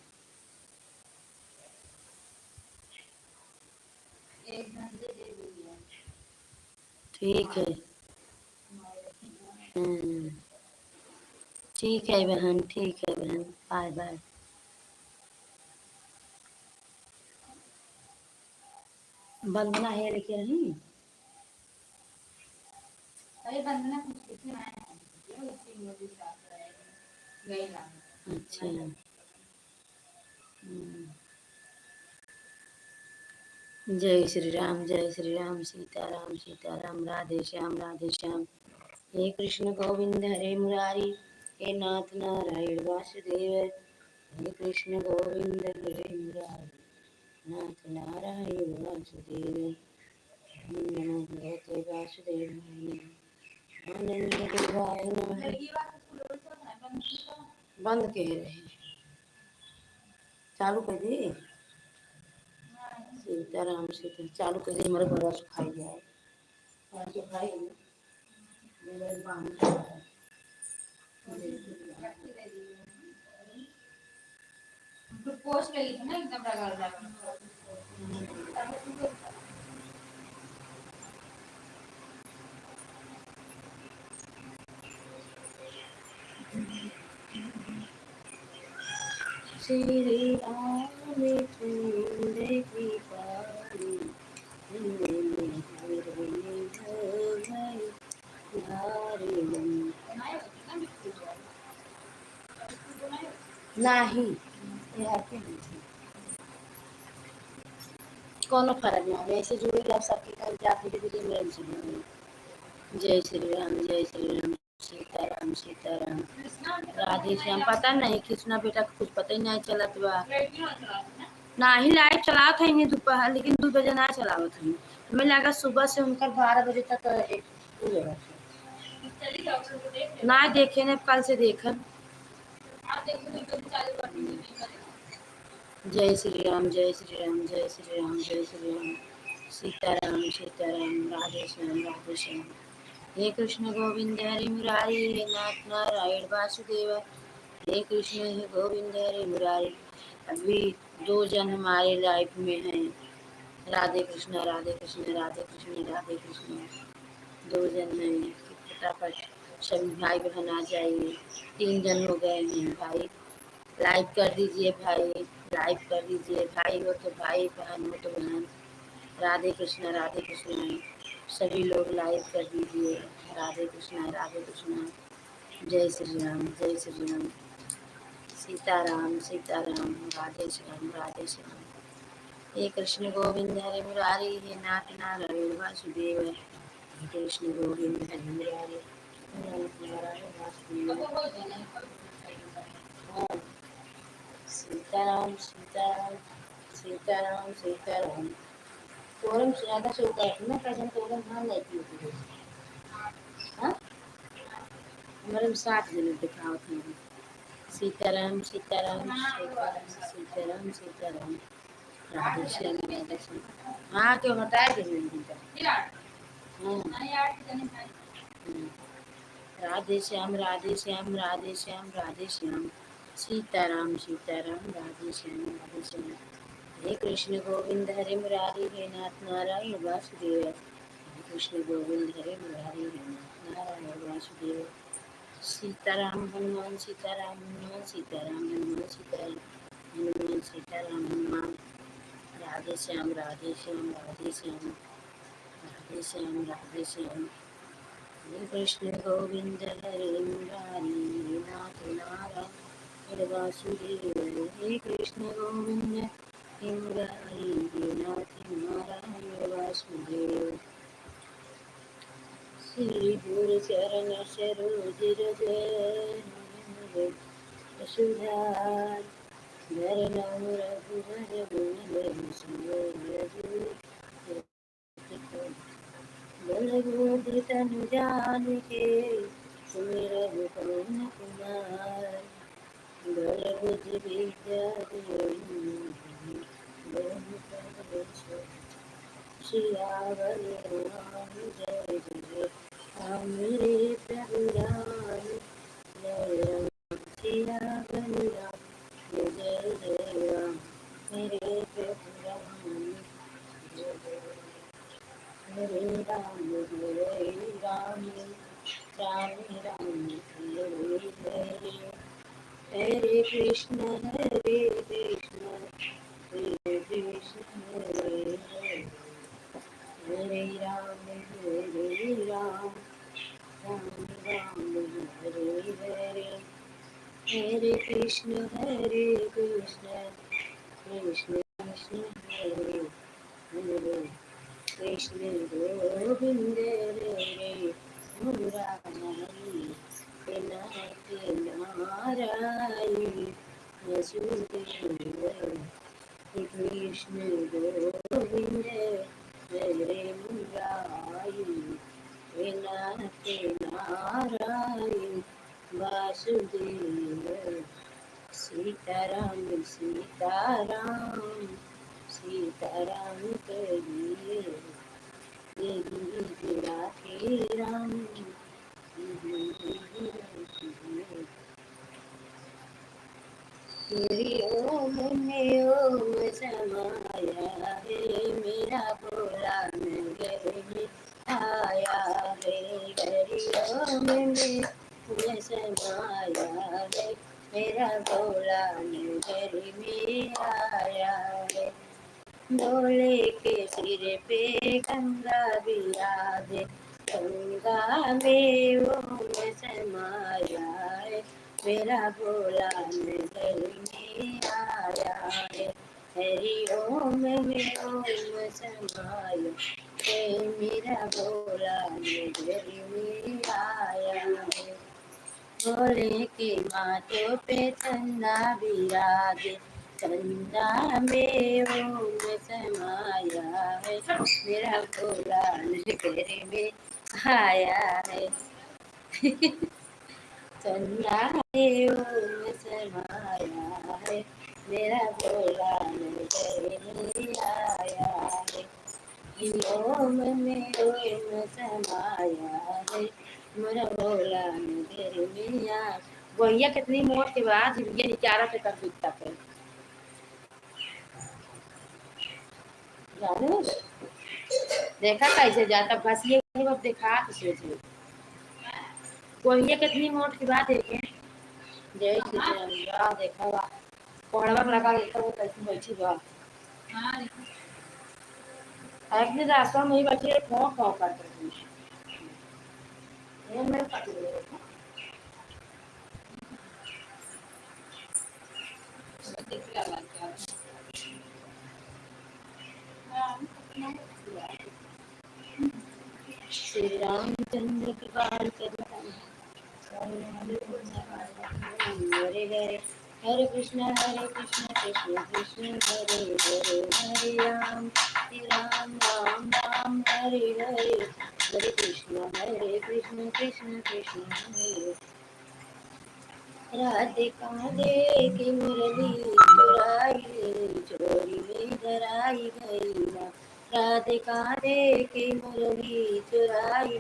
ठीक है। हम्म। ठीक है बहन, ठीक है बहन, बाय बाय। वंदना है लेके रही। अरे वंदना कुछ कुछ ना है, ये उसी में भी साथ रहेगी, गई ना। अच्छा। हम्म। जय श्री राम, जय श्री राम, सीताराम, सीताराम, राधे श्याम, राधे श्याम। हे कृष्ण गोविंद हरे मुरारी, हे नाथ नारायण वासुदेव, हे कृष्ण गोविंद हरे मुरारी, नाथ नारायण वासुदेव, नमो भगवते वासुदेवाय नमः। आनंद देवाय नमः। बंद के रहे, चालू कर दी। सीताराम सीता चालू कर दी, हमारे बड़ा सुखाई जाए। श्री राम चंद्र की पानी, धारी। नाही, ये आपके नहीं है। कोनो फर्क ना है, ऐसे जुड़े रहो, सबके घर जाके धीरे धीरे मिलन शुरू होई। जय श्री राम, जय श्री राम, सीताराम, सीताराम, राधे श्याम। पता नहीं कृष्णा बेटा को कुछ पता ही नहीं चलत बा। नाही, लाइव चलावत है इन्हें दोपहर, लेकिन दो बजे ना चलावत है। हमें लगा सुबह से उनकर बारह बजे तक एक ना देखे ने, कल से देखब। जय श्री राम, जय श्री राम, जय श्री राम, जय श्री राम। सीताराम, सीताराम, राधे श्याम, राधे श्याम। हे कृष्ण गोविंद हरे मुरारी, हे नाथ नारायण वासुदेव। हे कृष्ण, हे गोविंद हरे मुरारी। अभी दो जन हमारे live में हैं। राधे कृष्णा, राधे कृष्णा, राधे कृष्णा, राधे कृष्णा। दो जन हैं, फटाफट सभी भाई बहन आ जाइए। तीन जन हो गए हैं भाई। Like कर दीजिए भाई, like कर दीजिए। भाई हो तो भाई, बहन हो तो बहन। राधे कृष्णा, राधे कृष्णा। सभी लोग like कर दीजिए। राधे कृष्णा, राधे कृष्णा। जय श्री राम, जय श्री राम। सीताराम, सीताराम, राधे श्याम, राधे श्याम। हे कृष्ण गोविंद हरे मुरारी, हे नाथ नारायण वासुदेव। हे कृष्ण गोविंद हरे मुरारी, हे नाथ नारायण वासुदेव। हाँ। सीताराम, सीताराम, सीताराम, सीताराम। Quorum ज्यादा show करत ना, का जन quorum हाँ नहीं होती है। हाँ? हमारे में सात जने दिखावत हैं। सीताराम, सीताराम, सीताराम, सीताराम, सीताराम। राधे श्याम, राधे श्याम। हाँ, तो हटा दे मैंने इनका। हाँ। हम्म। राधे श्याम, राधे श्याम, राधे श्याम, राधे श्याम। सीताराम, सीताराम, राधे श्याम, राधे श्याम। हे कृष्ण गोविंद हरे मुरारी, हे नाथ नारायण वासुदेव। हे कृष्ण गोविंद हरे मुरारी, हे नाथ नारायण वासुदेव। सीताराम हनुमान, सीताराम हनुमान, सीताराम हनुमान, सीताराम हनुमान, सीताराम हनुमान। राधे श्याम, राधे श्याम, राधे श्याम, राधे श्याम, राधे श्याम। हे कृष्ण गोविंद हरे मुरारी, हे नाथ नारायण वासुदेव। हे कृष्ण गोविंद हरे मुरारी, हे नाथ नारायण वासुदेव। श्री गुरु चरण सरोज रज सुधार, वरनउँ रघुबर विमल यश जोदार। बल बुद्धि तनु जानिके सुमिरहु पवन कुमार। बल बुद्धि विद्या देहि मोहि हरषि। सियावर रामचंद्र जय जय राम, मेरे प्रभु राम जय राम। सियावर राम जय जय राम, मेरे प्रभु राम जय जय राम। हरे राम, हरे राम, राम राम, हरे हरे। हरे कृष्ण, हरे कृष्ण, कृष्ण कृष्ण, हरे हरे। हरे राम, हरे राम, राम राम, हरे हरे। हरे कृष्ण, हरे कृष्ण, कृष्ण कृष्ण, हरे हरे। कृष्ण गोविंद हरे मुरारी, नाथ नारायण वासुदेव। कृष्ण गोविंद हरे मुरारी, नाथ नारायण वासुदेव। सीताराम, सीताराम, सीताराम कहिए, यही राधे राम। तेरी ओम में ओम समाया है, मेरा भोला नगर में आया है। हरि ओम में ओम समाया है, मेरा भोला नगर में आया है। भोले के सिर पे गंगा विराजे, गंगा में ओम समाया है, मेरा भोला नगर में आया है। हरि ओम में ओम समाया है, मेरा भोला नगर में आया है। भोले के माथों पे चंदा विराजे, चंदा में ओम समाया है, मेरा भोला नगर में आया है। चंदा में ओम समाया है, मेरा भोला नजर में आया है, कि ओम में ओम समाया है, मोरा भोला नजर में आया। गोहिया कितनी मोट के बाद ये निचारा पे कर दिखता है। जानू, देखा कैसे जाता, बस ये अब देखा तो सोच लो। गोहिया कितनी मोट की बात है। जय श्री राम। वाह, देखा, वाह। कोहड़वा लगा के देखा, वो कैसे बैठी बा। अपने रास्ता में ही बैठी है, खों खों करत रही। ये मैं पकड़ ले। श्री रामचंद्र कृपाल करी। हरे हरे, हरे कृष्ण, हरे कृष्ण, कृष्ण कृष्ण, हरे हरे, हरे राम, हरे राम, राम राम, हरे हरे, हरे कृष्ण, हरे कृष्ण, कृष्ण कृष्ण, हरे। राधे कांधे की मुरली चुराई, चोरी में धराई गई ना। राधे कांधे की मुरली चुराई,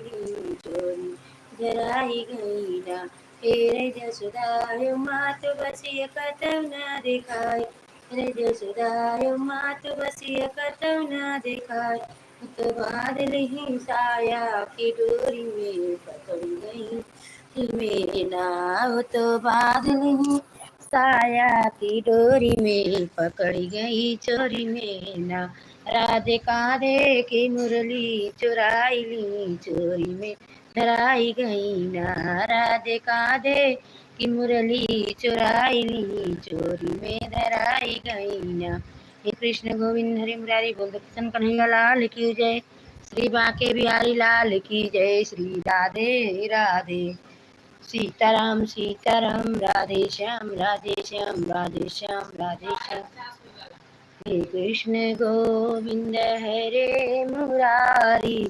चोरी धराई गई ना। हे रे जसोदा, हे मात बसिया कतौ ना देखाई। रे जसोदा, हे मात बसिया कतौ ना देखाई। तो बादल ही साया की डोरी में पकड़ गई, में ना हो तो बादल ही साया की डोरी में पकड़ गई चोरी में ना। राधे कांधे की मुरली चुराई ली चोरी में धराई गई ना। राधे कांधे की मुरली चुराई ली चोरी में धराई गई ना। हे कृष्ण गोविंद हरे मुरारी, बोल दो कृष्ण कन्हैया लाल की जय, श्री बांके बिहारी लाल की जय, श्री राधे राधे। सीताराम सीताराम, राधे श्याम राधे श्याम, राधे श्याम राधे श्याम। हे कृष्ण गोविंद हरे मुरारी,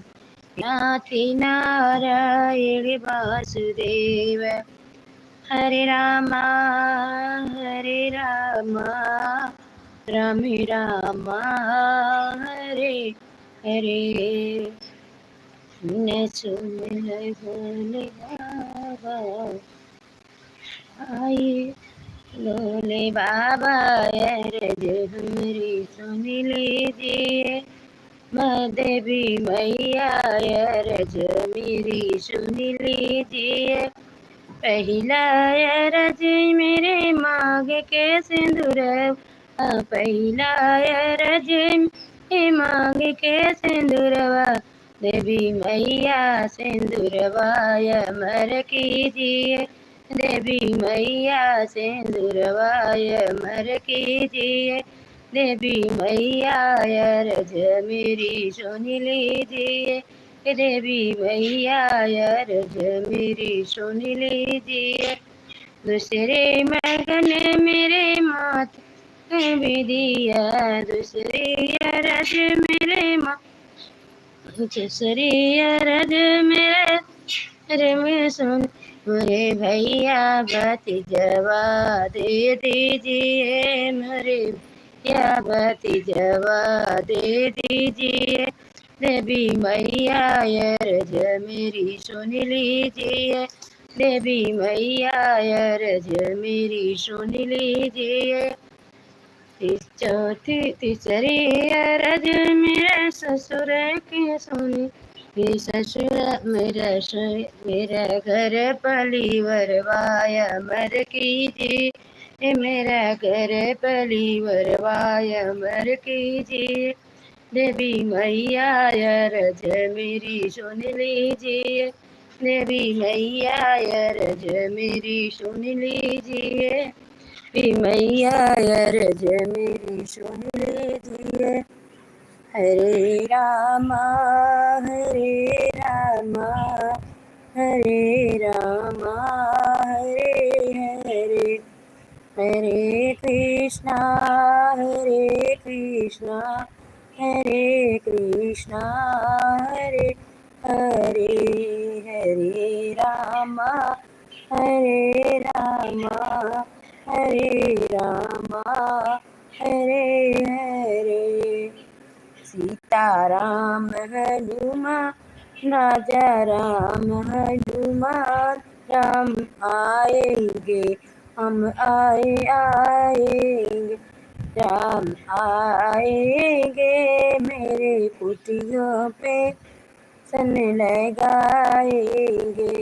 नाथ नारायण वासुदेव। हरे रामा, हरे रामा, राम रामा, हरे हरे। सुन सुन भोले बाबा, आई भोले बाबा, अरज हमरी सुन लीजिए। माँ देवी मैया, अरज मेरी सुन लीजिए। पहिला अरज मेरे मांग के सिंदूरवा, पहिला अरज मेरे मांग के सिंदूरवा। देवी मैया सिंदूरवा अमर कीजिए, देवी मैया सिंदूरवा अमर कीजिए। देवी मैया अरज मेरी सुन लीजिए, देवी मैया अरज मेरी सुन लीजिए। दूसरे मगन मेरे माथे बिंदिया, दूसरे अरज मेरे माँ, दूसरे अरज मेरे, अरे में सुन, मोरे भैया भतीजवा दे दीजिए, मोरे भैया भतीजवा दे दीजिए। देवी मैया अरज मेरी सुन लीजिए, देवी मैया अरज मेरी सुन लीजिए। तीस-, चौथी, तीसरी अरज मेरे ससुर की सुनी, ये ससुर मेरा सु-, मेरा घर पलीवरवा अमर कीजिए, ये मेरा घर पलीवरवा अमर कीजिए। देवी मैया अरज मेरी सुन लीजिए, देवी मैया अरज मेरी सुन लीजिए, देवी मैया अरज मेरी सुन लीजिए। हरे रामा, हरे रामा, हरे रामा, हरे हरे, हरे कृष्णा, हरे कृष्णा, हरे कृष्णा, हरे हरे, हरे रामा, हरे रामा, हरे रामा हरे हरे। सीताराम हनुमान राजा राम हनुमान, राम आएंगे हम आए आएंगे, राम आएंगे मेरे कुटियों पे सन लगाएंगे।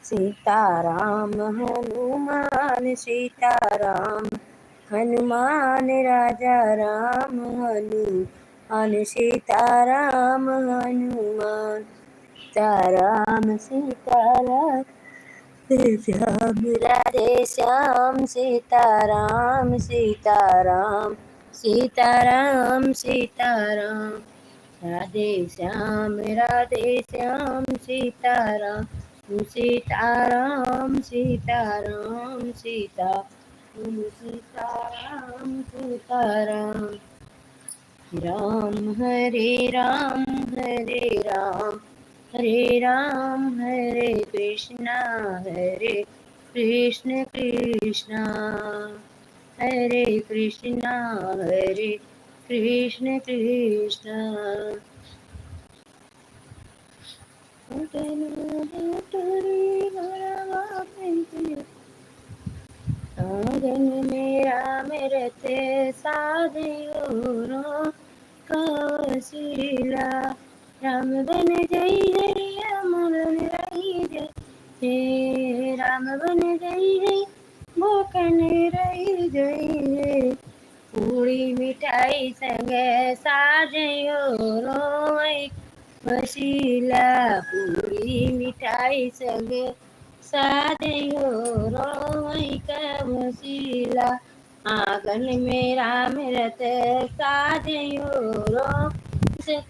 सीताराम हनुमान सीताराम, हनुमान राजा राम हनुमान, सीताराम हनुमान। सीताराम सीताराम, राधे श्याम राधे श्याम, सीताराम सीताराम, सीताराम सीताराम। राधे श्याम राधे श्याम, सीताराम सीताराम, सीताराम सीताराम, सीताराम सीताराम। राम हरे राम हरे राम, हरे राम हरे कृष्णा, हरे कृष्ण कृष्णा, हरे कृष्णा, हरे कृष्ण कृष्णा। आंगन में राम रथ साजयो रो कौशिला। राम बन जइहैं अमलन रहि जइहैं, राम बन जइहैं भूखन रहि जइहैं। पूड़ी मिठाई संग साजयो रोवै कौशिला, पूड़ी मिठाई संग साजयो रोवै कौशिला। आंगन में राम रथ साजयो रो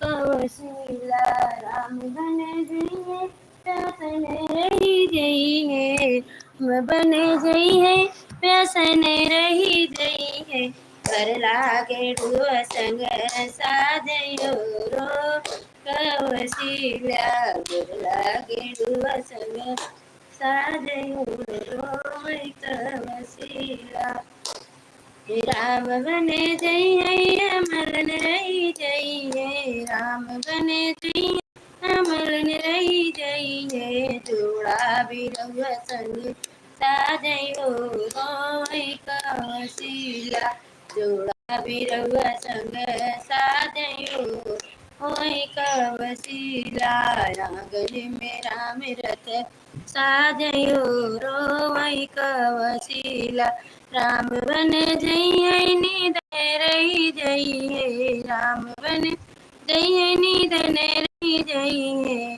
कौशिला। राम बन जइहैं प्यास न रहि जइहैं, राम बन जइहैं प्यास न रहि जइहैं। गोर लागे डुआ संग साजयो रो कौशिला, गोर लागे डुआ संग साजयो रोवै कौशिला। राम बन जइहैं अमलन रहि जइहैं, राम बन जइहैं अमलन रहि जइहैं। जोड़ा बिरउआ संग साजयो रोवै कौशिला, जोड़ा बिरउआ संग साजयो रोवै कौशिला। आंगन में राम रथ साजयो रोवै कौशिला। राम बन जइहैं नींद न रहि जइहैं, राम बन जइहैं नींद न रहि जइहैं।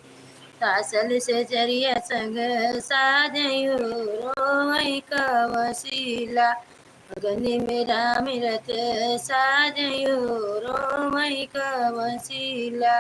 सासल से जरिया संग साजयो रोवै कौशिला। आंगन में राम रथ साजयो रोवै कौशिला।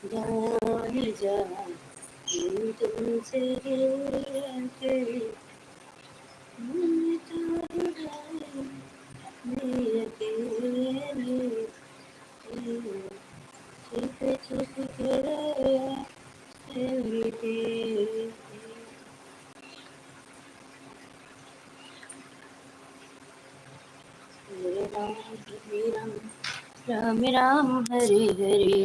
जान जा, तू तुमसे जुड़ के, मैं तो जुड़ा नहीं अकेले। राम राम हरे हरे।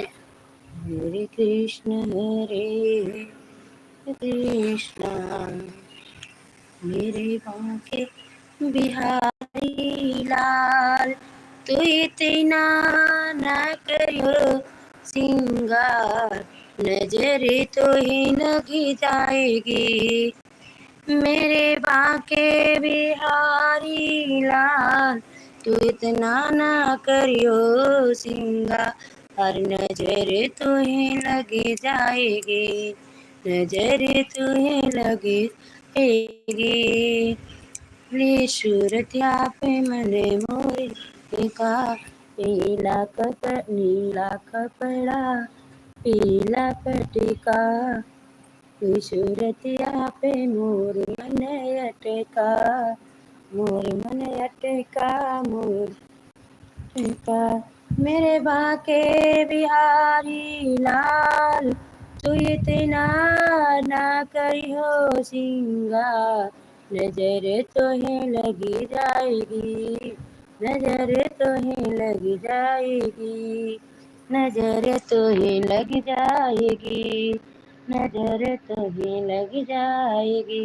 हरे कृष्ण हरे कृष्ण। मेरे बांके बिहारी लाल, तू इतना ना करियो सिंगार, नजर तोहे लग जाएगी। मेरे बांके बिहारी लाल, तू इतना ना करियो सिंगार, नजर तोहे लग जाएगी, नजर तोहे लग जाएगी। ले सूरतिया पे मन मोरे का, पीला कप-, नीला कपड़ा, पीला पटिका। ले सूरतिया पे मोर मन अटका, मोर मन अटका, मोर अटका। मेरे बांके बिहारी लाल, तू इतना ना करियो सिंगार, नजर तोहे लग जाएगी, नजर तोहे लग जाएगी, नजर तोहे लग जाएगी, नजर तोहे लग जाएगी।